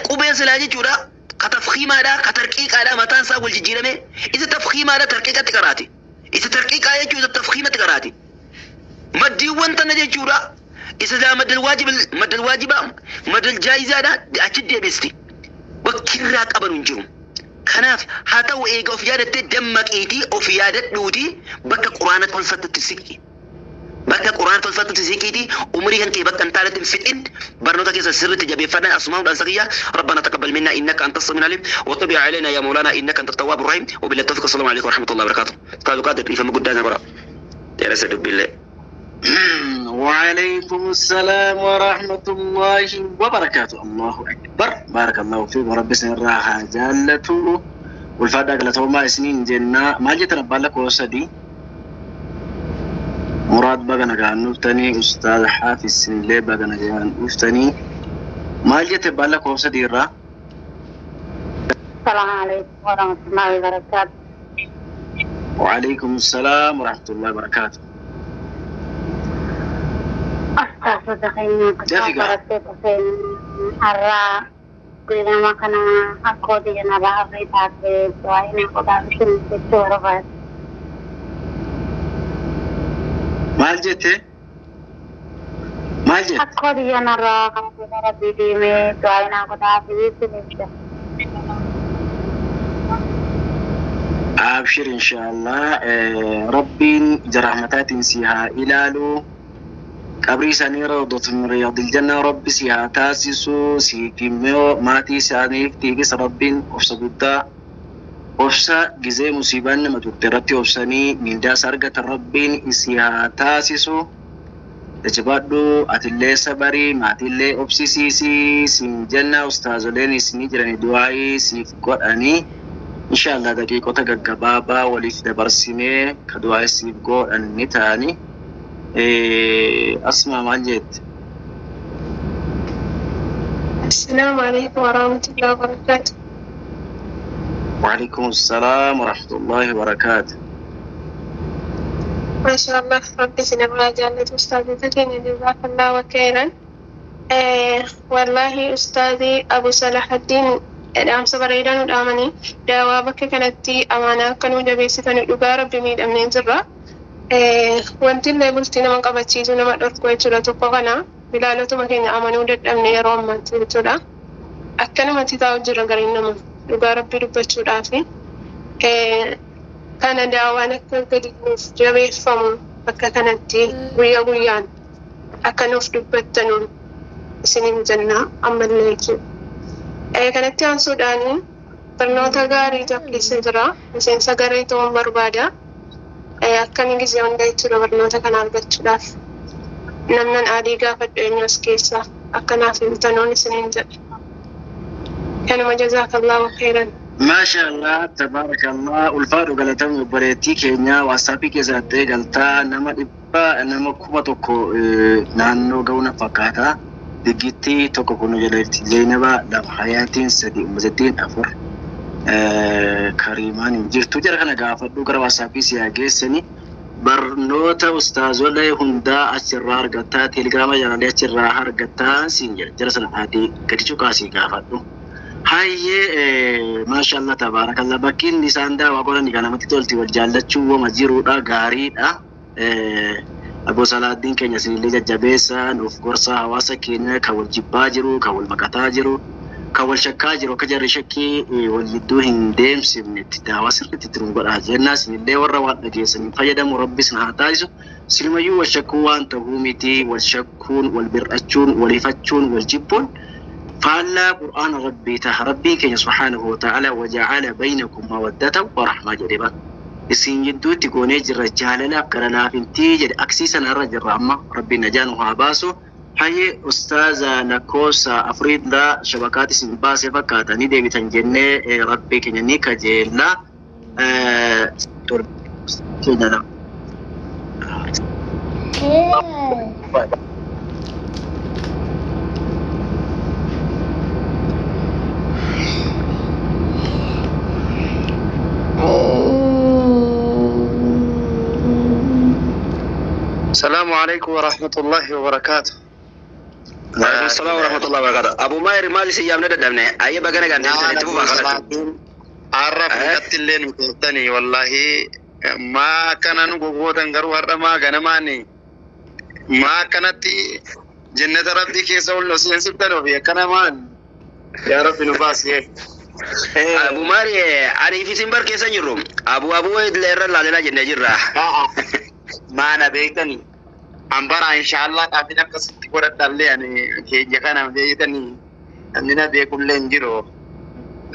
qubeen silaa jechuudha ka tafkiimaadha, ka tarqiiqaadha, mataan isaa wal jijjiirame isa tafkiimaadha tarqiiqatti qaraati. Isa tarqiiqaa jechuudha tafkiimatti qaraati. Maddiiwwan tana jechuudha isa daa maddal waajib, maddal waajibaa, maddal jaayizaadha achi deebisti. Bakki irraa qaban hin jiru. Kanaaf haa ta'u, eega of yaadattee dammaqiitii of yaadadhuutii bakka Quraana tolfattutti siqi. Bakka Quraana tolfattutti siqiitii umrii kan kee bakka hin taanetti hin fixin. Barnoota keessa sirriitti jabeeffadhaan. Asumaan dhaamsa kiyya. ربنا تقبل منا إنك أنت السميع العليم وتب علينا يا مولانا إنك أنت التواب الرحيم. وبالله التوفيق. السلام عليكم ورحمة الله وبركاته. أستاذ قادر، ifama guddaa godha. Dheeressa dubbillee. وعليكم السلام ورحمة الله وبركاته. الله أكبر، بارك الله فيك ورب سنراها جالته والفادة قالت سنين جنة ما جت ربالك وسدي مراد بغنا قال نفتني، أستاذ حافظ سنلي بغنا قال نفتني. ما جت بالك وسدي را. السلام عليكم ورحمة الله وبركاته. وعليكم السلام ورحمة الله وبركاته. أستاذ keenya Dafiqa. Barattoota har'aa guyyaa kana akkoo biyya harree taate waa'ee qodaa bishaan jechuu barbaada. Maal jette? Maal jette? Akkoo biyya narraa kan rabbii deemee waa'ee qodaa fi jechuudha. Abshir, inshallah Rabbiin ija rahmataatiin si haa ilaalu. Qabrii isaanii روضة من رياض الجنة Rabbi si haa taasisu. Siif immoo maatii isaaniif Rabbiin obsa guddaa, obsa gizee musiibaan nama turte irratti obsanii mindaas argatan Rabbiin si haa taasisu. Jajabaadhu, atillee sabarii, maatiillee obsisiisii siin jenna. Ustaazoleen isinii jiranii du'aayii siif godhanii, inshallah daqiiqota gaggabaabaa waliif dabarsinee ka du'aayii siif godhan ni ta'anii. Asmaa, maal jette? السلام عليكم ورحمة الله وبركاته. وعليكم السلام ورحمة الله وبركاته. ما شاء الله، ربي سنبغى جالة أستاذي تكني، جزاك الله خيرا. والله أستاذي أبو صلاح الدين dhaamsa bareedaa nu dhaamanii, daawaa bakka kanatti amaanaa akka nu jabeessitan, dhugaa Rabbi miidhamnee jirra. Wanti illee bultii nama qabachiisu nama dhorku jechuudha tokko kana bilaalotuma keenya amanuu dadhabne yeroo ammaatti jechuudha. Akkanumatti taa'u jira gariin nama, dhugaa Rabbi dubbachuudhaafi. Kana daawaan akka gadi nuuf jabeeffamu bakka kanatti guyyaa guyyaan. Akka nuuf dubbattanuun isiniin jenna ammallee jechuudha. Kanatti aansuudhaan barnoota gaarii keessa jira. Miseensa garee ta'uun barbaada. Akkami gizee hunda jechuudha barnoota kana argachuudhaaf. Namnan adii gaafadhu eenyu as keessa akkanaaf himtanoon isiniin jedha. Kanuma jazaakallahu khairan. Maashaallah, tabaarakallah. Ulfaadhu galatamu obboleettii keenya waatsaappii keessatti eegaltaa nama dhibba nama 1000 naannoo ga'u na fakkaata. Diggittii tokko kun jalatti Zeenaba lama Hayaatiin sadi Ummazettiin afur Kariimaan hin jirtu. Jara kana gaafadhu gara waatsaappii si haa geessani. Barnoota ustaazolee hundaa achirraa argattaa teelegiraama jaalallee achirraa argattaa siin jedha. Jara sana adii gadi cuqaasii gaafadhu. Hayyee maashaallah tabaarakallah bakkiin isaan daawaa godhan kan namatti tolti wal jaallachuu wama jiruudha gaariidha. Abbo Salaaddiin keenya isinillee jajjabeessa nuuf gorsa hawaasa keenya kan wal jibbaa jiru kan wal maqataa jiru kan wal shakkaa jiru akka jarri shakkii wal gidduu hin deemsifne itti daawaa sirriitti itti nu godhaa jenna isinillee warra waan dhageessaniin fayyadamu rabbi isin haa taasisu. Silumayyuu wal shakkuu waan ta'uu miti wal shakkuun wal bir'achuun wal ifachuun wal jibbuun faallaa qur'aana rabbii taha rabbiin keenya subhaanahu wa ta'ala waja'ala baynakum mawaddatan wa rahmaa jedhe bara. Isin gidduutti goonee jirra jaalalaaf gara laafintii jedhe aksii sana irra jirra amma rabbiin najaa nu haa baasu. Hayyee ustaaza lakkoofsa afuriidha shabakaati isin baasee fakkaata ni deebitan jennee rabbii keenya ni kajeella. Keenya lama. السلام عليكم ورحمة الله وبركاته. وعليكم السلام ورحمة الله وبركاته. أبو ماهر maal isin yaamne dadhabne ayyee bagana gaante itti fufaa kalatti. Arra fuudhatti illee nu kootani wallahi maa akkana nu goggootan garuu har'a maa ganamaani maa akkanatti jannata rabbii keessa ol nu seensiftan ofii akkana maan yaa rabbi nu baasi. Abu Maari ani fi isin bar keessa hin jirru. Abu Abu irra laalelaa jennee jirra. Maana beektani ambara inshallah dhaabin akkasitti godhadhallee ani keenya kana beektani namni na beekullee hin jiru.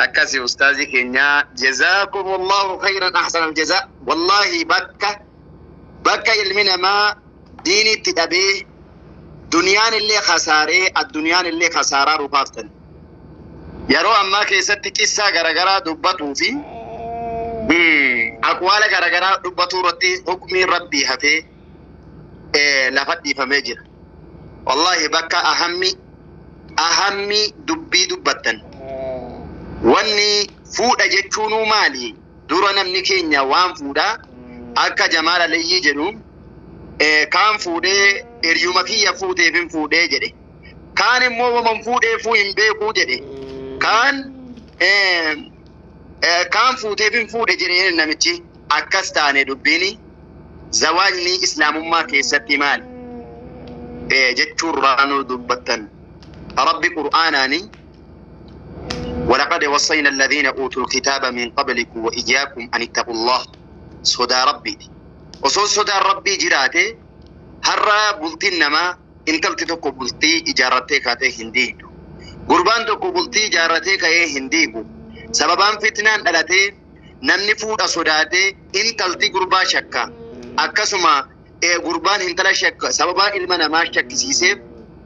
Akkasi ustaazii keenya jazaakumullahu khayran ahsanal jazaa wallahi bakka bakka ilmi namaa diinitti dhabee duniyaan illee khasaaree addunyaan illee khasaaraa rufaaftan. Yeroo ammaa keessatti qissaa garaagaraa dubbatuu fi aqwaala garaagaraa dubbatuu irratti hukmiin rabbii hafee lafa dhiifamee jira. Wallahi bakka ahammi dubbii dubbattan. Wanni fuudha jechuunuu maali? Dura namni keenya waan fuudhaa akka Jamaal Aliyyii jedhu kaan fuudhee hiriyuma kiyya fuuteef hin fuudhee jedhe. Kaan immoo waman fuudheefuu hin beekuu jedhe. Kaan kaan fuuteef hin fuudhe jedhee namichi akkas taane dubbiini zawaajni islaamummaa keessatti maali? Jechuurraa nu dubbattan. Rabbi qur'aanaani ولقد وصينا الذين أوتوا الكتاب من قبلكم وإياكم أن اتقوا الله صدى ربي وصول صدى ربي جراته هرا بلتي نما انتلت تكو بلتي إجارتي كاته هنديدو قربان تكو بلتي إجارتي كايه هنديبو سببان فتنان ألاتي نمني فود صداتي انتلتي قربا شكا أكسما قربان انتلا شكا سببان إلما ما شك سيسيب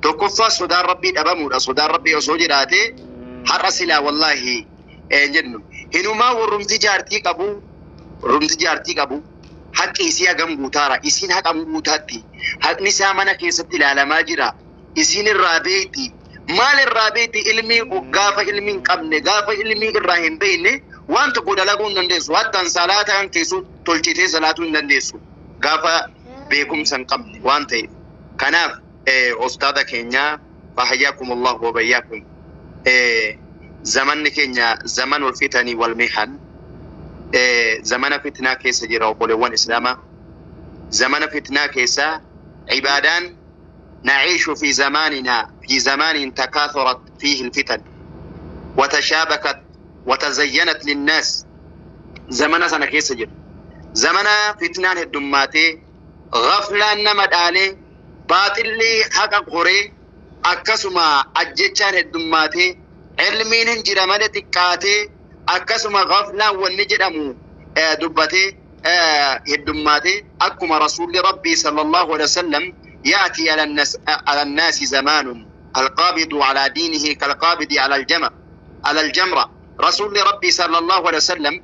تكفى صدى ربي أبامو صدى ربي وصول جراته har'a silaa wallahi jennu hinumaa warrumti jaartii qabu warrumti jaartii qabu haqqi isii hagam guutaara isiin haqam guutaatti haqni isaa mana keessatti ilaalamaa jira isiin irraa beekti maal irraa beekti ilmi gaafa ilmi hin qabne gaafa ilmi irraa hin beekne waan tokko dalaguu hin dandeessu hattaan salaata kan keessu tolchitee salaatuu hin dandeessu gaafa beekumsa hin qabne waan ta'eef kanaaf ustaada keenyaa fahayyaakum allahu wa bayyaakum. Zamanni keenya zaman wal fitanii wal mihan zamana fitnaa keessa jira obboleewwan islaamaa zamana fitnaa keessa ibaadaan naciishu fi zamaanina fi zamaanin takaathurat fiihi alfitan watashaabakat watazayyanat linnaas zamana sana keessa jira zamana fitnaan heddummaatee ghaflaan nama dhaalee Baaxilli haqa qoree akkasuma ajjechaan heddummaatee ilmiin hin jira malee xiqqaatee akkasuma gaflaan wanni jedhamu dubbatee heddummaatee akkuma rasuulli rabbii sallallahu alaihi wasallam yaatii ala annaasi zamaanun alqaabidu alaa diinihi kalqaabidi ala aljama ala aljamra. Rasuulli rabbii sallallahu alaihi wasallam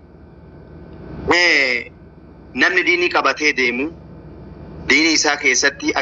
namni diinii qabatee deemu diinii isaa keessatti.